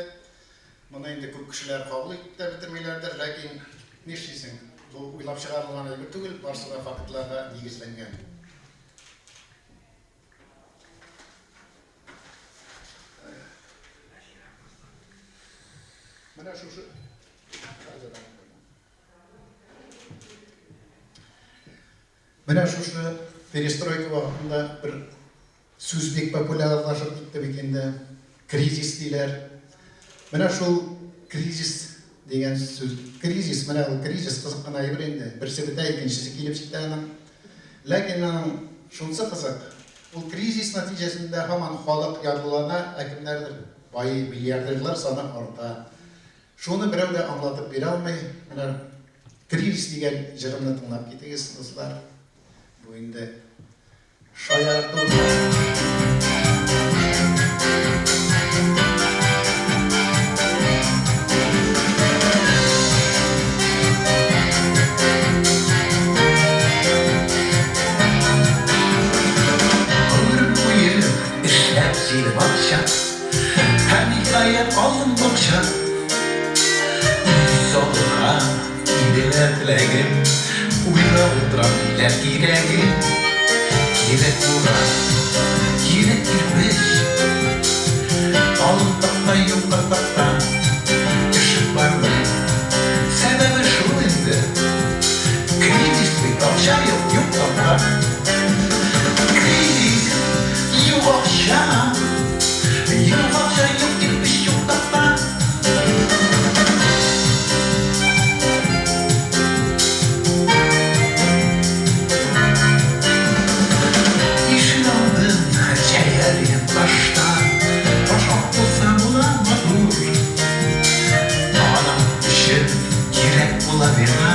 Моны инде күп кешеләр кабул итеп тә бетермиләрдер, ләкин нишлисең, бу уйлап чыгарылган әйбер түгел, барысы да фактларга нигезләнгән. Менә шушы Менә шушы перестройка вакытында бер сүз бик популярлашып китте бит инде. Кризис диләр. Менә шул кризис дигән сүз. Кризис, менә ул кризис кызык кына әйбер инде. Берсе бетә, икенчесе килеп җитә аның. Ләкин аның шунысы кызык, ул кризис нәтиҗәсендә һаман халык ярлылана, ә кемнәрдер байый, миллиардерлар саны арта. Шуны берәү дә аңлатып бирә алмый. Менә Кризис дигән җырымны тыңлап китегез, дуслар. Бу инде шаярту. Гомер буе эшләп җыйдым акча, Һәм, ниһаять, алдым бакча. генә теләгем. Уйлап утырам ниләр кирәген. Кирәк бура, кирәк кирпеч. Калын такта, юка такта. Эшем бармый. Сәбәбе шул инде. Кризис бит, акча юк, юк такта. Кризис, юк акча. Юк акча, юк кирпеч, юк такта. Ишек алдын җәяр идем ташта, Таш ак булса була матур. Аның өчен кирәк була миңа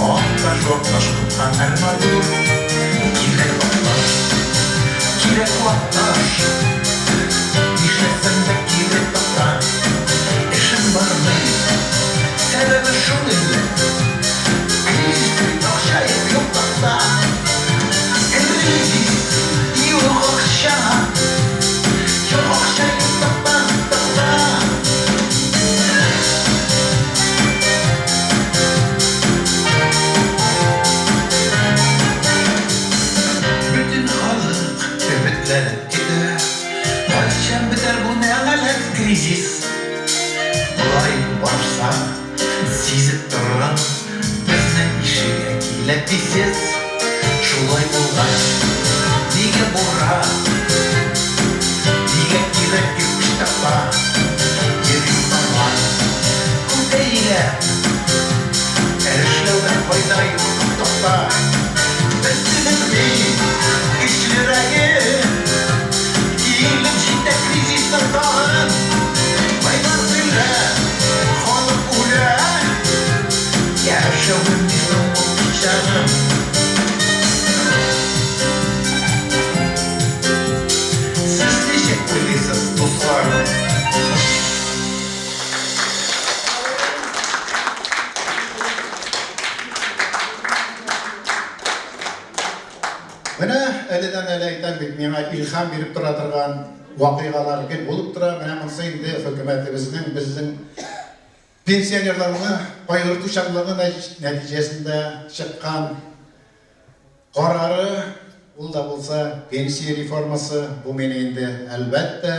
Ак таш, вак таш, купкан арматур. Кирәк ак таш, кирәк вак таш, Нишләсәң дә кирәк такта. Эшем бармый, сәбәбе шул инде. Кризис бит, акча юк, юк такта. Кризис, юк акча. Юк акча, юк такта, такта. Бөтен халык өметләнеп көтә, Кайчан бетәр бу нәгаләт кризис? Болай барса, сизеп торам, безнең ишегә килә тизсез. Шулай булгач, нигә бура? Нигә кирәк кирпеч такта? Йөрим торган күкәйләп. Эшләүдән файда юк, тукта. Безнең бит көчлерәге. Килеп җитә кризисның тагын. Байлар көлә, халык үлә. Яшәвем ни соң ул пычагым? Сез ничек уйлыйсыз, дуслар? Менә әледән-әле әйтәм бит, миңа илһам биреп тора торган вакыйгалар гел булып тора. Менә монысы инде хөкүмәтебезнең безнең пенсионерларны кайгыртучанлыгы нәтиҗәсендә чыккан карары, ул да булса пенсия реформасы, бу мине инде, әлбәттә,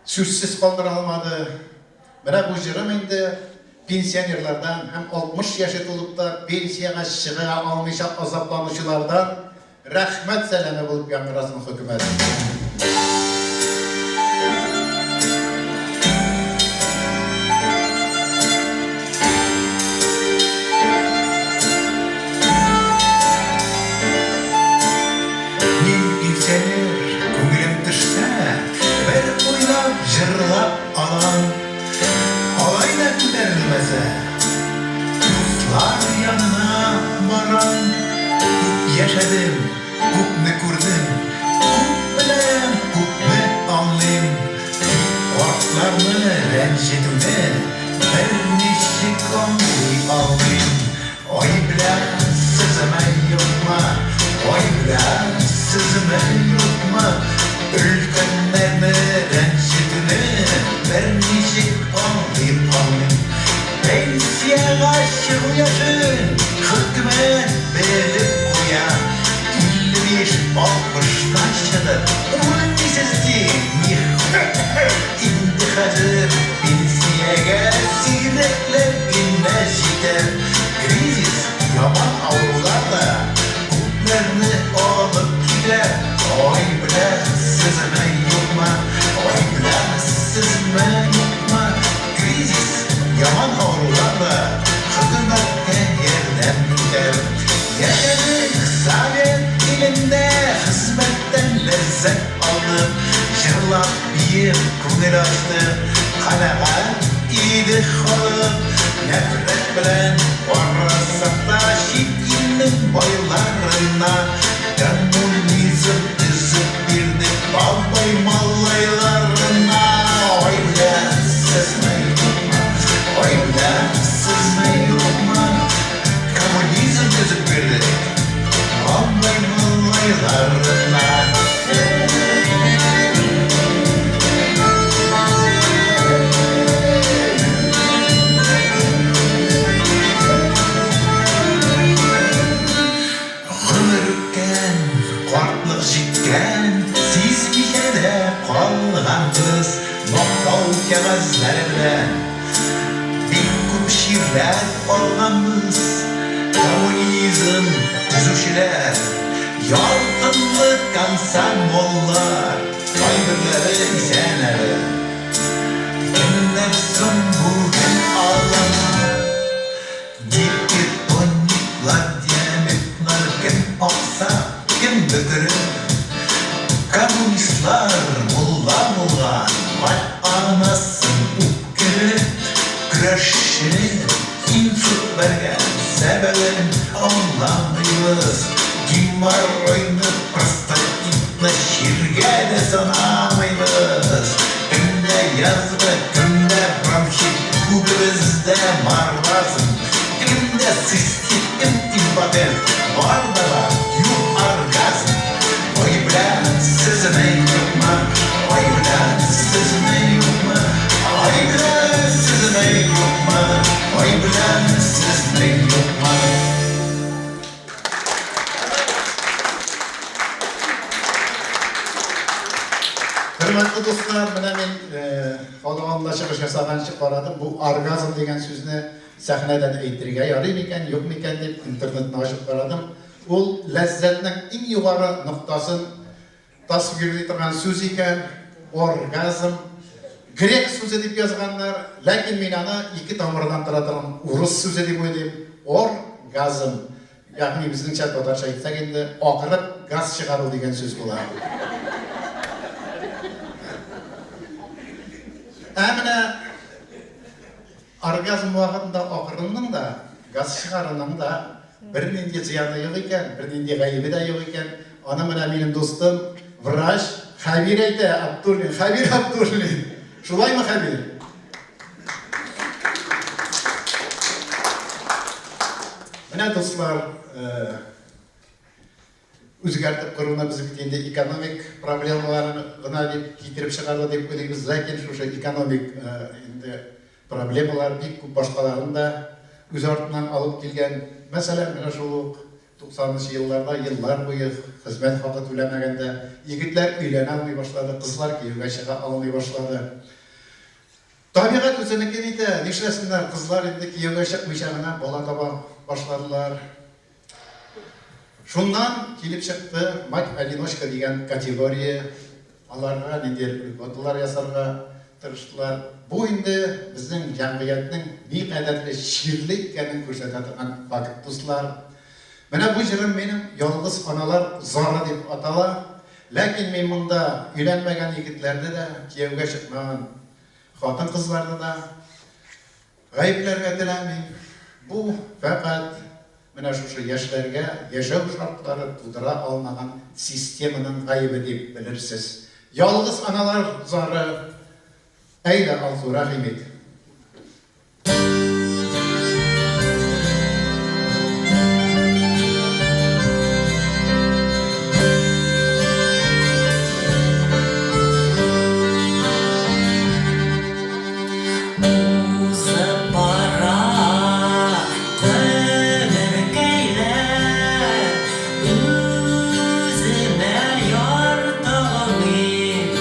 сүзсез калдыра алмады. Менә бу җырым инде пенсионерлардан һәм 60 яше тулып та пенсиягә чыга алмыйча азапланучылардан рәхмәт сәламе булып яңгырасын, хөкүмәт. Мин пенсионер, күңелем төшсә, бер уйлап, җырлап алам. Алай да күтәрелмәсә, дуслар янына барам. Күп яшәдем, күпне күрдем, күп беләм, күпне аңлыйм. Тик картларны рәнҗетүне берничек аңлый алмыйм. Ай беләсезме, юкмы, ай беләсезме, юкмы, өлкәннәрне рәнҗетүне берничек аңлый алмыйм. Пенсиягә чыгу яшен хөкүмәт белеп куя. 55-60-та чыгып, үлмисез ди, нихуя. Инде хәзер пенсиягә сирәкләр генә җитә. Кризис, яман авырулар да күпләрне алып китә. Ай беләсезме, юкмы, ай беләсезме, юкмы, кризис, яман авырулар да хөкүмәткә ярдәм итәр. Яшәдек совет илендә, хезмәттән ләззәт алдык, җырлап, биеп, күңел ачтык, канәгать иде халык. Нәфрәт белән карасак та чит илнең байларына, коммунизм төзеп бирдек бабай малайларына. Ай беләсезме, юкмы, ай беләсезме, юкмы, коммунизм төзеп бирдек бабай малайларына. кәгазьләре белән бик күп чирләр алганбыз. Коммунизм төзүчеләр, ялкынлы комсомоллар, кайберләре исән әле. Кемнәр соң бүген алар? Гипертониклар, диабетлар, кем аксак, кем бөкре? Коммунистлар мулла булган, мать анасын үпкереп, көрәшчене инсульт бәргән, сәбәбен аңламыйбыз. Геморройны, простатитны чиргә дә санамыйбыз. Кемдә язва, кемдә бронхит, күбебездә маразм. Кемдә цистит, кем импотент, бар да бар, юк оргазм. Ой, беләсезме, юкмы? Ой, беләсезме, юкмы? Ой, беләсезме, юкмы? Ой, беләсезме, юкмы? Хөрмәтле дуслар, менә мин халык алдында чыгыш ясаганчы карадым, бу оргазм дигән сүзне сәхнәдән әйтергә ярый микән, юк микән дип интернетны ачып карадым. Ул ләззәтнең иң югары ноктасын тасвирлый торган сүз икән, оргазм. Грек сүзе дип язганнар, ләкин мин аны ике тамырдан тора торган урыс сүзе дип уйлыйм. Оргазм. Ягъни безнеңчә татарча әйтсәк инде, акырып газ чыгару дигән сүз була. Ә менә оргазм вакытында акырынның да, газ чыгаруның да бернинди зыяны юк икән, бернинди гаебе дә юк икән. Аны менә минем дустым, врач Хәбир әйтә, Абдуллин, Хәбир Абдуллин. Шулаймы, Хәбир? Менә, дуслар, үзгәртеп коруны без бит инде экономик проблемалар гына дип китереп чыгарды дип уйлыйбыз, ләкин шушы экономик инде проблемалар бик күп башкаларын да үз артыннан алып килгән. Мәсәлән, менә шул ук 90 нчы елларда еллар буе хезмәт хакы түләмәгәндә егетләр өйләнә алмый башлады, кызлар кияүгә чыга алмый башлады. Табигать үзенекен итә, нишләсеннәр, кызлар инде кияүгә чыкмыйча гына бала таба башладылар. Шуннан килеп чыкты мать-одиночка дигән категория, аларга ниндидер льготалар ясарга тырыштылар. Бу инде безнең җәмгыятьнең никадәрле чирле икәнен күрсәтә торган факт, дуслар. Менә бу җырым минем Ялгыз аналар зары дип атала. Ләкин мин монда өйләнмәгән егетләрне дә, кияүгә чыкмаган хатын-кызларны да гаепләргә теләмим. Бу фәкать менә шушы яшьләргә яшәү шартлары тудыра алмаган системаның гаебе дип белерсез. Ялгыз аналар зары, әйдә, Алсу, рәхим ит. Узып бара гомеркәйләр, Үземә яр табалмыйм.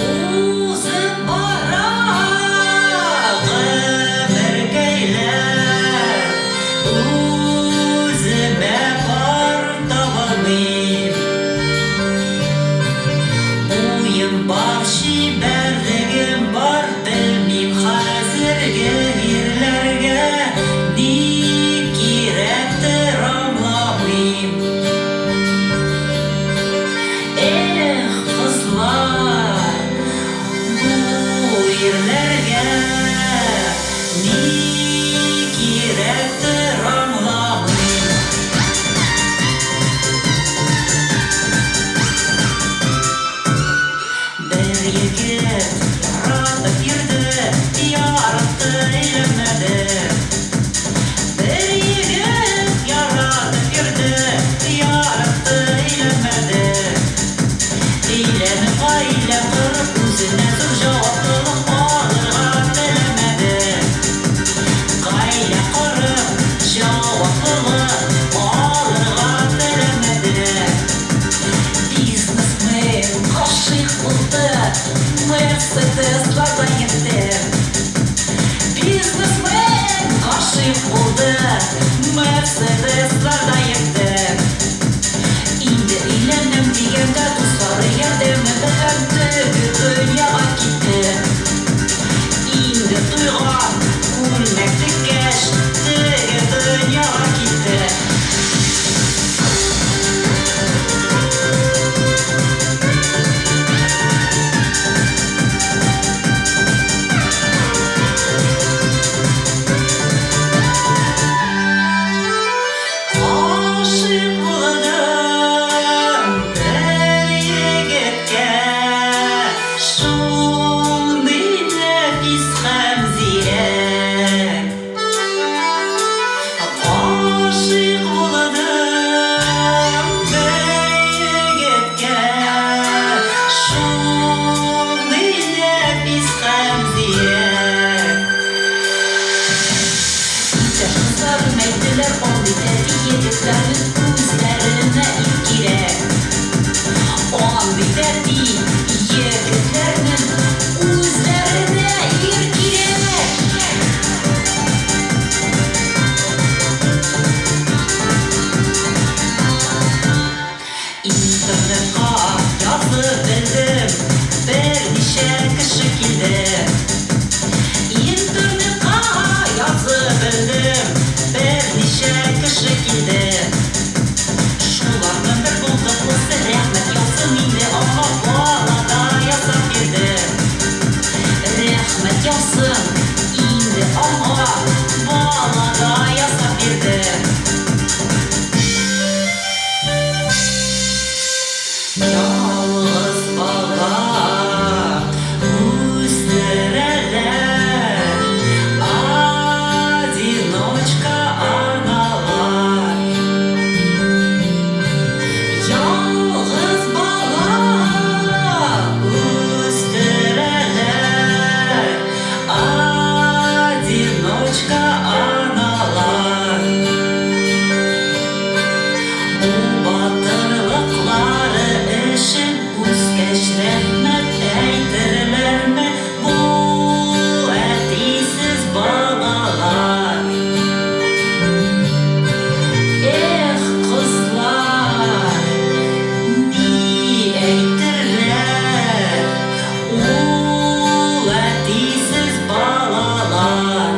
Узып бара гомеркәйләр, Үземә пар табалмыйм. Уем бар, чибәрлегем бар, Белмим хәзерге ирләргә ни кирәктер, аңламыйм. Эх, кызлар, бу ирләргә ни кирәктер, аңламыйм. Бер егет яратып йөрде, яратты, өйләнмәде. Бер егет яратып йөрде, яратты, өйләнмәде. Өйләнеп гаилә корып, үзенә зур җаваплылык алырга теләмәде. Гаилә корып, җаваплылык алырга теләмәде. Бизнесмен гашыйк булды. эләкте. Бизнесмен гашыйк булды, Мерседесларда йөрде. Инде өйләнәм дигәндә дуслары ярдәме белән теге дөньяга китте. Инде туйга күлмәк теккәч, теге дөньяга китте. Гашыйк булдым бер егеткә, шундый нәфис һәм зирәк. Гашыйк булдым бер егеткә, шундый нәфис һәм зирәк. Иптәш кызларым әйттеләр, андый тәти егетләрнең үзләренә ир кирәк. Андый тәти егетләрнең үзләренә ир кирәк. Интернетка язып белдем, берничә кеше килде. Интернетка язып белдем, берничә кеше килде. Шуларның бер булдыклысы, рәхмәт яусын инде аңа, бала да ясап бирде. Рәхмәт яусын инде аңа, бала да ясап бирде. Ялгыз бала үстерәләр, одиночка аналар. Ялгыз бала үстерәләр, одиночка аналар. Бу батырлыклары өчен үскәч рәхмәт әйтерләрме бу әтисез балалар? Эх, кызлар, ни әйтерләр ул әтисез балалар?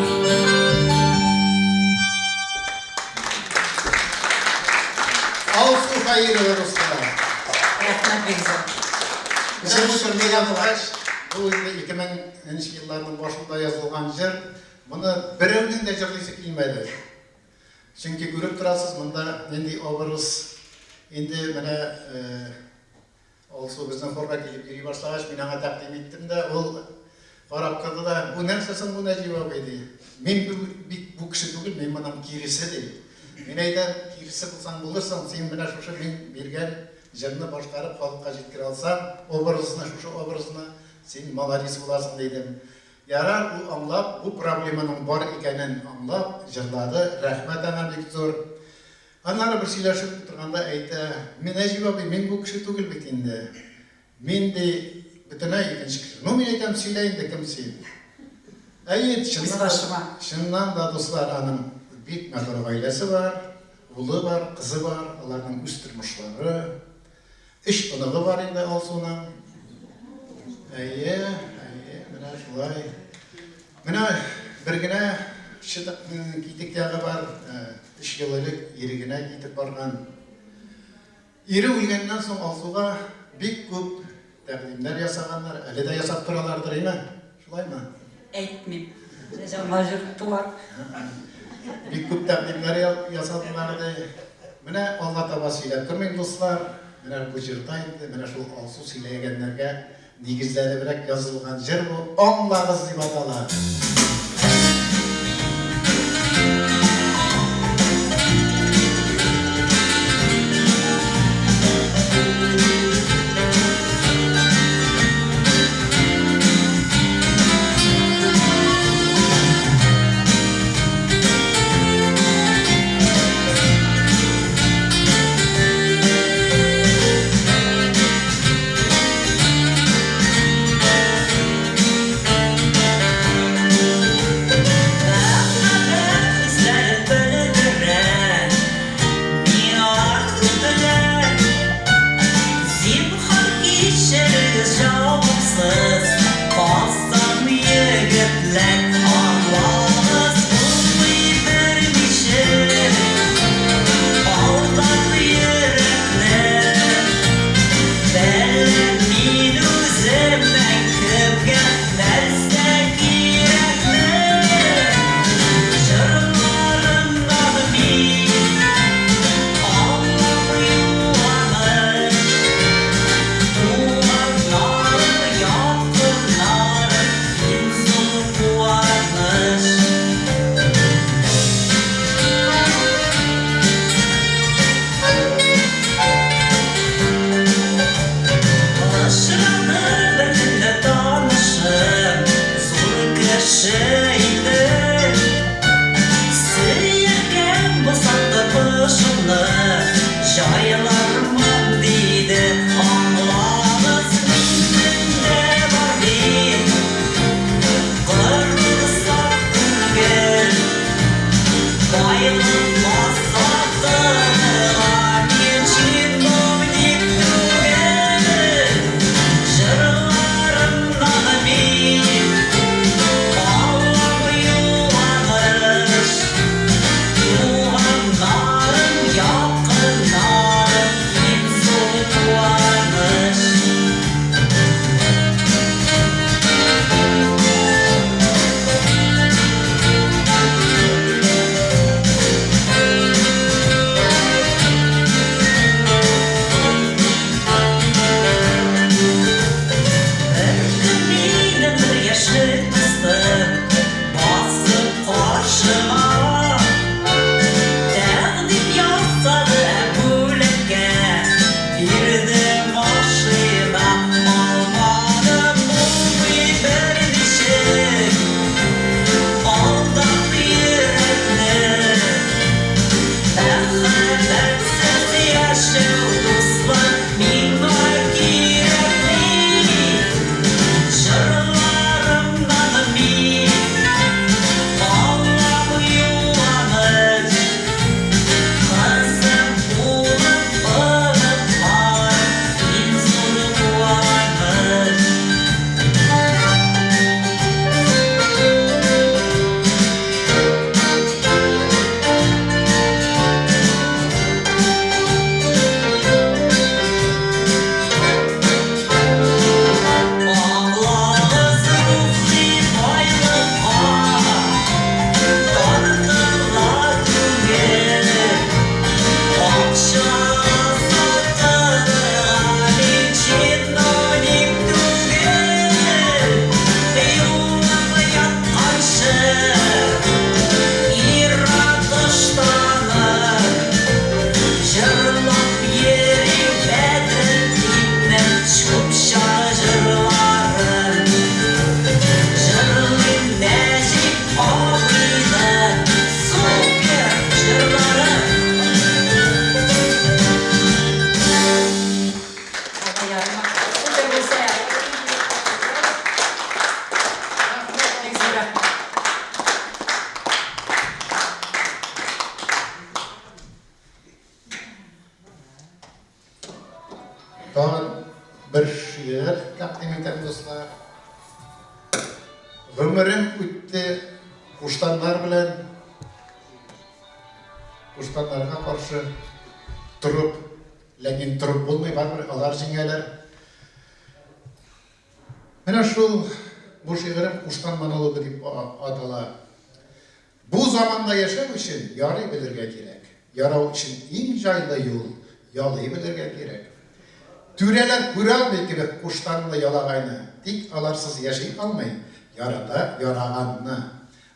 Алсу Хаирова, дуслар. Рәхмәт бик зур. Менә бу җырны язгач, бу инде 2000 елларның башында язылган җыр. Моны берәүнең дә җырлыйсы килмәде. Чөнки күреп торасыз, монда нинди образ. Инде менә Алсу безнең хорга килеп йөри башлагач, мин аңа тәкъдим иттем дә, ул карап торды да, бу нәрсә соң бу, Нәҗип абый, ди. Мин бу бит бу кеше түгел, мин моның киресе, ди. Мин әйтәм, киресе булсаң булырсың, син менә шушы мин биргән җырны башкарып халыкка җиткерә алсаң, образны, шушы образны, син молодец буласың, дидем. Ярар, ул аңлап, бу проблеманың бар икәнен аңлап җырлады, рәхмәт аңа бик зур. Аннары бер сөйләшеп утырганда әйтә, Мин, Нәҗип абый, мин бу кеше түгел бит инде. Мин, ди, бөтенләй икенче кеше. Ну, мин әйтәм, сөйлә инде, кем син? Әйе, чыннан да, чыннан да, дуслар, аның бик матур гаиләсе бар, улы бар, кызы бар, аларның үз тормышлары. Өч оныгы бар инде Алсуның. Әйе, әйе, менә шулай. Менә бер генә чытык китек ягы бар. Өч ел элек ире генә китеп барган. Ире үлгәннән соң Алсуга бик күп тәкъдимнәр ясаганнар, әле дә ясап торалардыр, әйме? Шулаймы? Әйтмим. Җанга җыр туар. Бик күп тәкъдимнәр ясадылар, ди. Менә алга таба сөйләп тормыйм, дуслар. Менә бу җырда инде менә шул Алсу сөйләгәннәргә нигезләнебрәк язылган җыр бу, Аңлагыз дип атала. тәкъдим итәм, дуслар. Гомерем үтте куштаннар белән, куштаннарга каршы торып, ләкин торып булмый, барыбер алар җиңәләр. Менә шул бу шигырем Куштан монологы дип атала. Бу заманда яшәү өчен ярый белергә кирәк. Ярау өчен иң җайлы юл, ялый белергә кирәк. Түрәләр күралмый кебек куштанлы ялагайны, тик аларсыз яши алмый, ярата яраганны.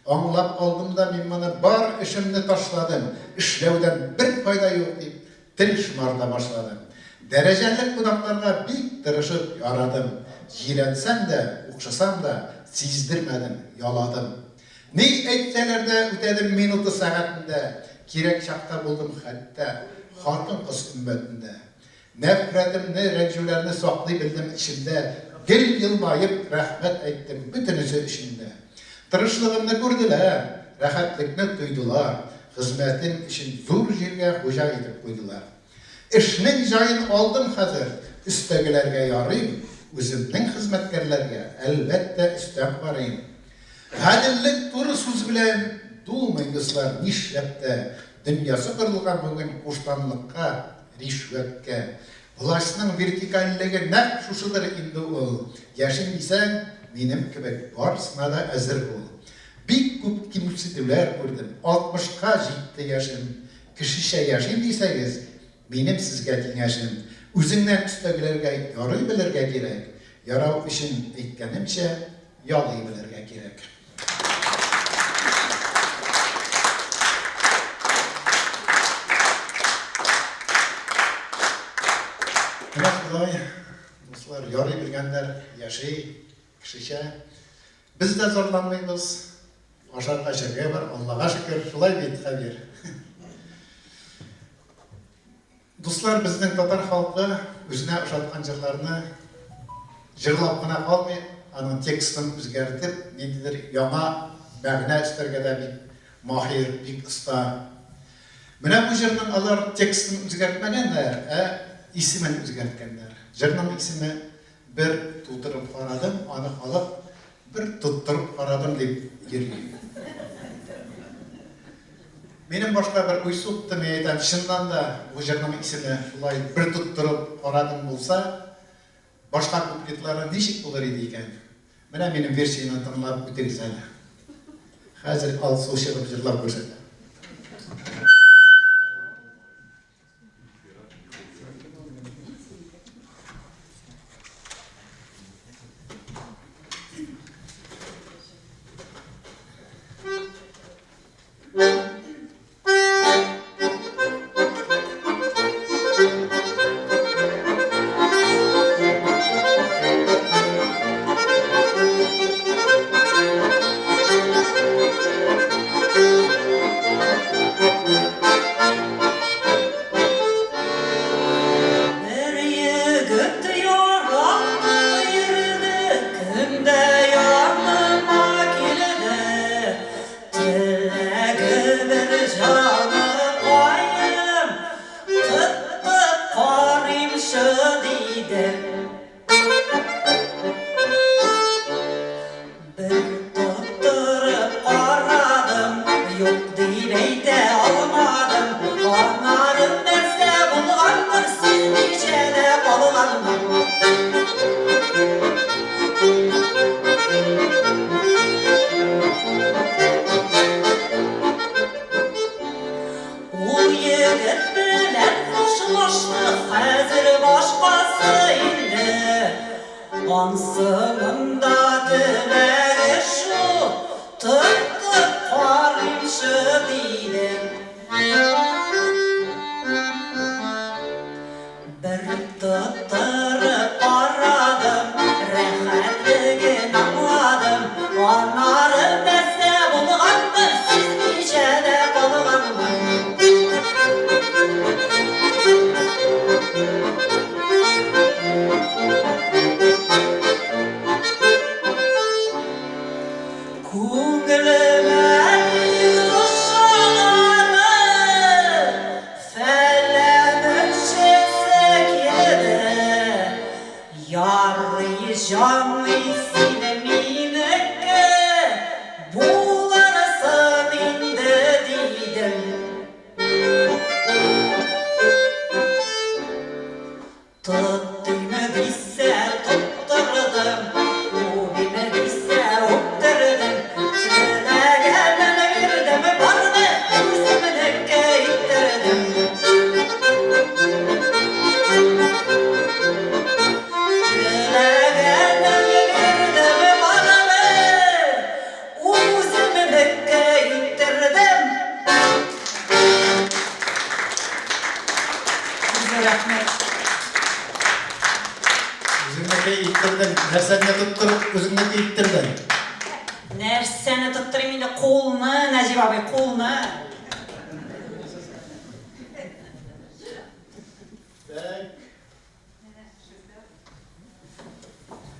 Аңлап алдым да мин моны, бар эшемне ташладым, эшләүдән бер файда юк дип, тел шомарта башладым. Дәрәҗәле кунакларга бик тырышып ярадым. Җирәнсәм дә, укшысам да, сиздермәдем, яладым. Ни әйтсәләр дә, үтәдем минуты-сәгатендә, кирәк чакта булдым хәтта хатын-кыз өммәтендә. Нәфрәтемне, рәнҗүләрне саклый белдем эчемдә, гел елмаеп, рәхмәт әйттем бөтенесе өчен дә. Тырышлыгымны күрделәр, рәхәтлекне тойдылар, хезмәтем өчен зур җиргә хуҗа итеп куйдылар. Эшнең җаен алдым хәзер, өстәгеләргә ярыйм, үземнең хезмәткәрләргә, әлбәттә, өстән карыйм. Гаделлек туры сүз белән тулмый, дуслар, нишләп тә дөньясы корылган бүген куштанлыкка, ришвәткә. Властьның вертикальлеге нәкъ шушыдыр инде ул. Яшим дисәң, минем кебек барысына да әзер бул. Бик күп кимсетүләр күрдем, алтмышка җитте яшем. Кешечә яшим дисәгез, минем сезгә киңәшем, үзеңнән өстәгеләргә ярый белергә кирәк, ярау өчен, әйткәнемчә, ялый белергә кирәк. Менә шулай, дуслар, ярый белгәннәр яши, кешечә. Без дә зарланмыйбыз. Ашарга эчәргә бар, Аллага шөкер. Шулай бит, Хәбир? Дуслар, безнең татар халкы үзенә ошаткан җырларны җырлап кына калмый, аның текстын үзгәртеп, ниндидер яңа мәгънә өстәргә дә бик маһир, бик оста. Менә бу җырның алар текстын үзгәртмәгәннәр, ә исемен үзгәрткәннәр. Җырның исеме Бер тутырып карадым, аны халык бер тоттырып карадым дип йөри. Минем башка бер уй сукты, мин әйтәм, чыннан да бу җырның исеме шулай бер тоттырып карадым булса, башка куплетлары ничек булыр иде икән? Менә минем версияне тыңлап үтегез әле. Хәзер Алсу чыгып җырлап күрсәтә. Бер егет яратып йөрде, көндә яныма килде. Теләге бер җаныкаем, тотып карыймчы, диде. Бер тоттырып карадым, юк дип әйтә алмадым. Аннары нәрсә булгандыр, сизмичә дә калганмын. Ул егет белән хушлаштык, хәзер башкасы инде. Ансының да теләге шул, тотып карыймчы, диде. Бер тоттырып карадым, рәхәтлеген аңладым. Аннары нәрсә булгандыр, сизмичә дә калганмын. Күңелемә бик ошаганы, Фәләненчесе килде, Ярый җаным. Ярый син минеке булырсың инде, дидем. Тотыймы дисә, тоттырдым, үбиме дисә, үптердем. Теләгәнен бирдем, барны үземнеке иттердем. Теләгәнен бирдем, барны үземнеке иттердем. Зур рәхмәт. Үзеңнеке иттердең. Нәрсәне тоттырып үзеңнеке иттердең? Нәрсәне тоттырыйм инде, кулны, Нәҗип абый, кулны. Так.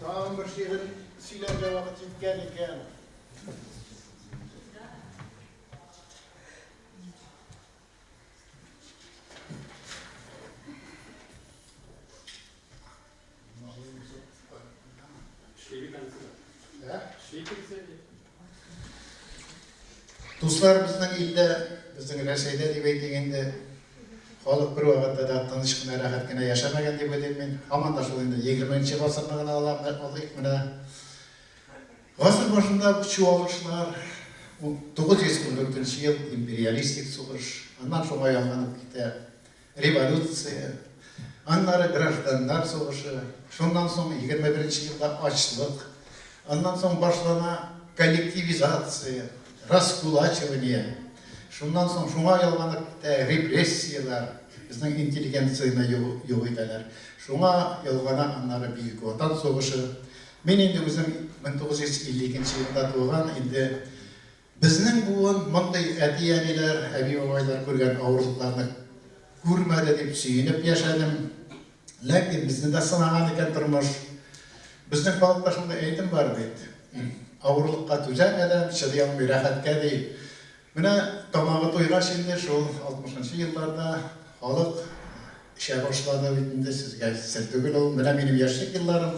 Тагын бер шигырь сөйләргә вакыт җиткән икән. Дуслар, безнең илдә, безнең Рәсәйдә дип әйтик инде, халык бер вакытта да тыныч кына, рәхәт кенә яшәмәгән дип уйлыйм мин. Һаман да шул инде 20 гасырны гына алам, алыйк менә. Гасыр башында чуалышлар, 914 ел империалистик сугыш, аннан шуңа ялганып китә революция, аннары гражданнар сугышы, шуннан соң 21 елда ачлык, аннан соң башлана коллективизация, раскулачивание, шуннан соң шуңа ялганып китә репрессияләр, безнең интеллигенцияне юк итәләр. Шуңа ялгана аннары Бөек Ватан сугышы. Мин инде үзем 1952 елда туган, инде безнең буын мондый әти-әниләр, әби-бабайлар күргән авырлыкларны күрмәде дип сөенеп яшәдем. Ләкин безне дә сынаган икән тормыш. Безнең халыкта шундый әйтем бар бит. Авырлыкка түзә адәм, чыдый алмый рәхәткә, ди. Менә тамагы туйгач инде шул алтмышынчы елларда халык эчә башлады бит инде, сезгә сер түгел ул. Менә минем яшьлек елларым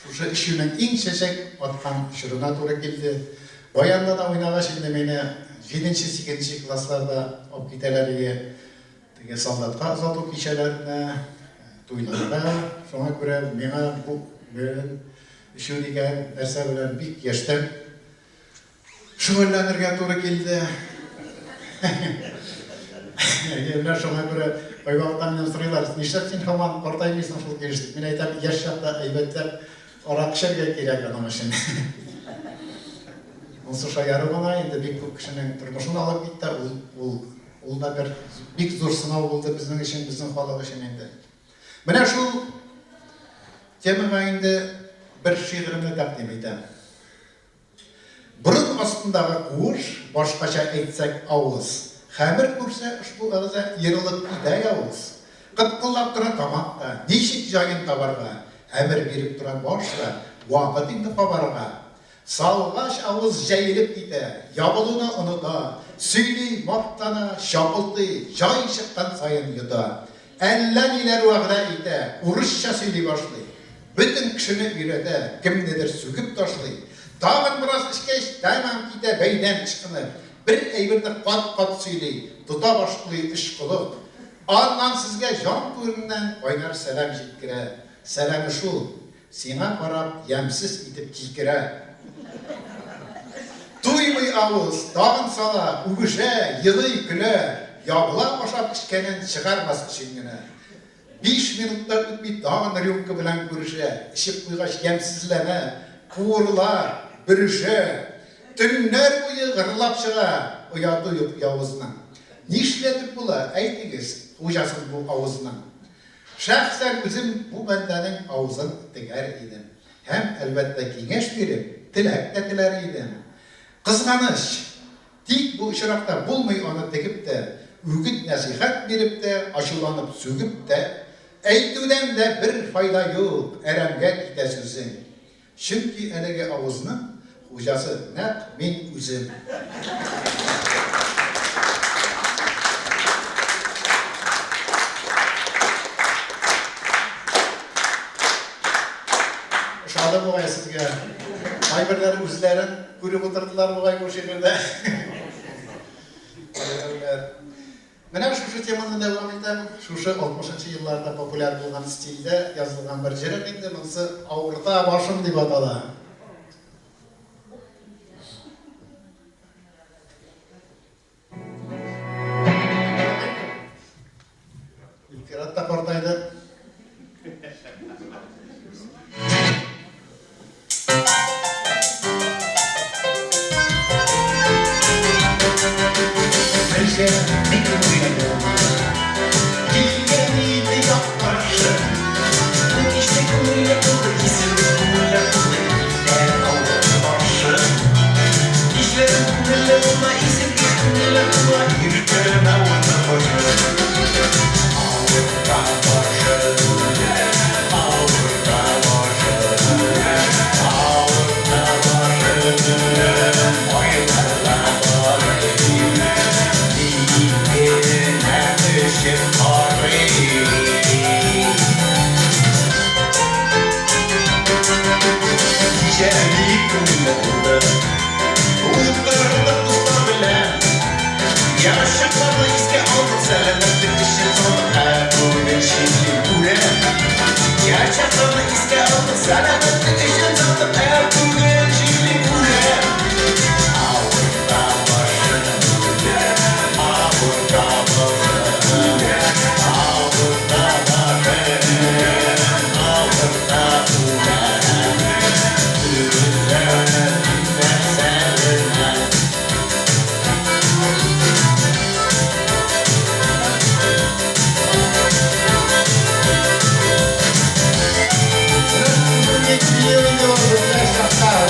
шушы эчүнең иң чәчәк аткан чорына туры килде. Баянда да уйнагач инде мине җиденче-сигезенче классларда алып китәләр иде теге солдатка озату кичәләренә, туйларга. Шуңа күрә миңа бу белән эчү дигән нәрсә белән бик яшьтән шөгыльләнергә туры килде. Менә шуңа күрә кайвакытта миннән сорыйлар, нишләп син һаман картаймыйсың шул килеш дип. Мин әйтәм, яшь чакта әйбәтләп аракы эчәргә кирәк аның өчен. Монысы шаяру гына, инде бик күп кешенең тормышын алып китте. Ул, ул, ул да бер бик зур сынау булды безнең өчен, безнең халык өчен инде. Менә шул темага инде бер шигыремне тәкъдим итәм. Борын астындагы куыш, башкача әйтсәк, авыз, хәмер күрсә, ошбу әгъза ерылып китә явыз. Кыткылдап тора тамак та, ничек җаен табарга, әмер биреп тора баш та, вакыт инде кабарга. Салгач авыз җәелеп китә, ябылуны оныта, сөйли, мактана, чапылдый, җай чыккан саен йота. Әллә ниләр вәгъдә итә, урысча сөйли башлый. Бөтен кешене өйрәтә, кемнедер сүгеп ташлый. Тагын бераз эчкәч, тәмам китә бәйдән ычкынып. Бер әйберне кат-кат сөйли, тота башлый очкылык. Аннан сезгә җан түреннән кайнар сәлам җиткерә. Сәламе шул, сиңа карап ямьсез итеп кикерә. Туймый авыз, тагын сала, үбешә, елый, көлә, ябыла ашап эчкәнен чыгармас өчен генә. Биш минут та үтми тагын рюмка белән күрешә, эчеп куйгач ямьсезләнә, куырыла, бөрешә. Төннәр буе гырлап чыга, ояты юк явызның. Нишләтеп була, әйтегез, хуҗасын бу авызның? Шәхсән үзем бу бәндәнең авызын тегәр идем. Һәм, әлбәттә, киңәш биреп, теләк тә теләр идем. Кызганыч, тик бу очракта булмый аны тегеп тә, үгет-нәсыйхәт биреп тә, ачуланып сүгеп тә әйтүдән дә бер файда юк, әрәмгә китә сүзең. Чөнки әлеге авызның хуҗасы нәкъ мин үзем. Ошадымы? Ошады бугай сезгә. Кайберләре үзләрен күреп утырдылар бугай бу шигырьдә. Кайберәүләр. Менә шушы теманы дәвам итәм. Шушы 60 нчы елларда популяр булган стильдә язылган бер җырым инде, монысы Авырта башым дип атала. Илфират та картайды. Белсә, бик күңелле. Килгән иде якташы. Бу кичтә күңелле булды, исереп күңелле булды, китә авыл башы. Кичләрем күңелле була, исереп күңелле була, иртән авылда башы. Авырта башы, авырта башы, авырта башы, айларга барыйм, дигенә эчеп карыйм. Кичә бик күңелле булды. Утырдык дуслар белән. Яшь чакларны искә алдык, сәламәтлек өчен салдык. Ә бүген чирлим үләм. Яшь чакларны искә алдык, сәламәтлек өчен салдык. Ә бүген чирлим үләм. Авырта башым, авырта башым, авырта башым, авырта үләм. Өзелмәсә генә.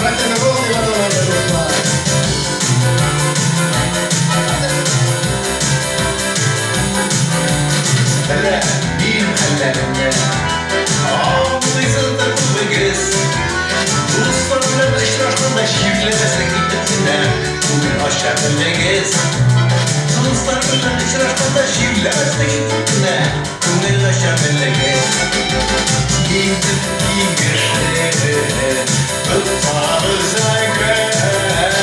Рок-н-ролл дип атала инде, дуслар. Белә мин хәлләремне, аңлыйсыздыр күбегез. Дуслар белән очрашканда чирләмәслек итеп кенә күңел ача белегез. Дуслар белән очрашканда чирләмәслек итеп кенә күңел ача белегез. Инде киңәше тотсагыз әгәр,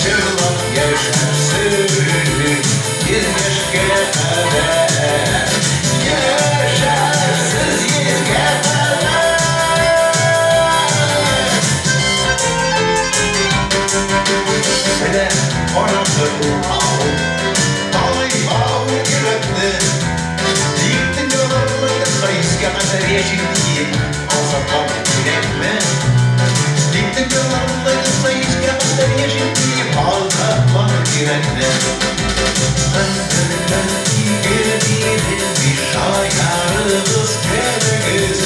җырлап яшәрсез 100 яшькә кадәр. Яшәрсез 100гә кадәр. Менә караңгы урау, талый авыр йөрәкне. Тик дөньялар болай торса, 100гә кадәр яшим диеп, азаплану кирәкме? Тик дөньялар болай торса, 100гә кадәр яшим диеп, азаплану кирәкме? Кындырган иге биреп, шаярыгыз, көлегез,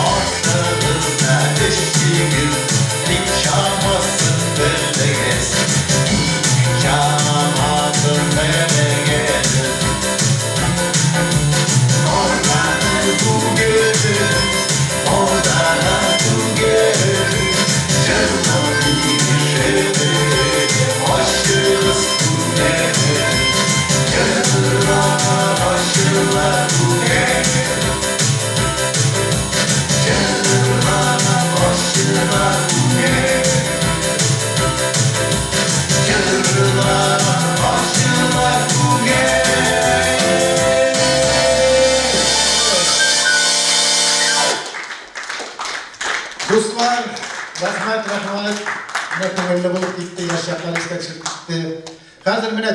ашыгыз да эчегез, тик чамасын белегез, тик чамасын белегез. Модага түгел, модага түгел, җырлап биешеп, ачыгыз күңел, җырлап ачыла күңел, җырлап ачыла күңел, җырлап ачыла күңел. Дуслар, рәхмәт, рәхмәт. Менә күңелле булып китте, яшь чаклар искә төшеп китте. Хәзер менә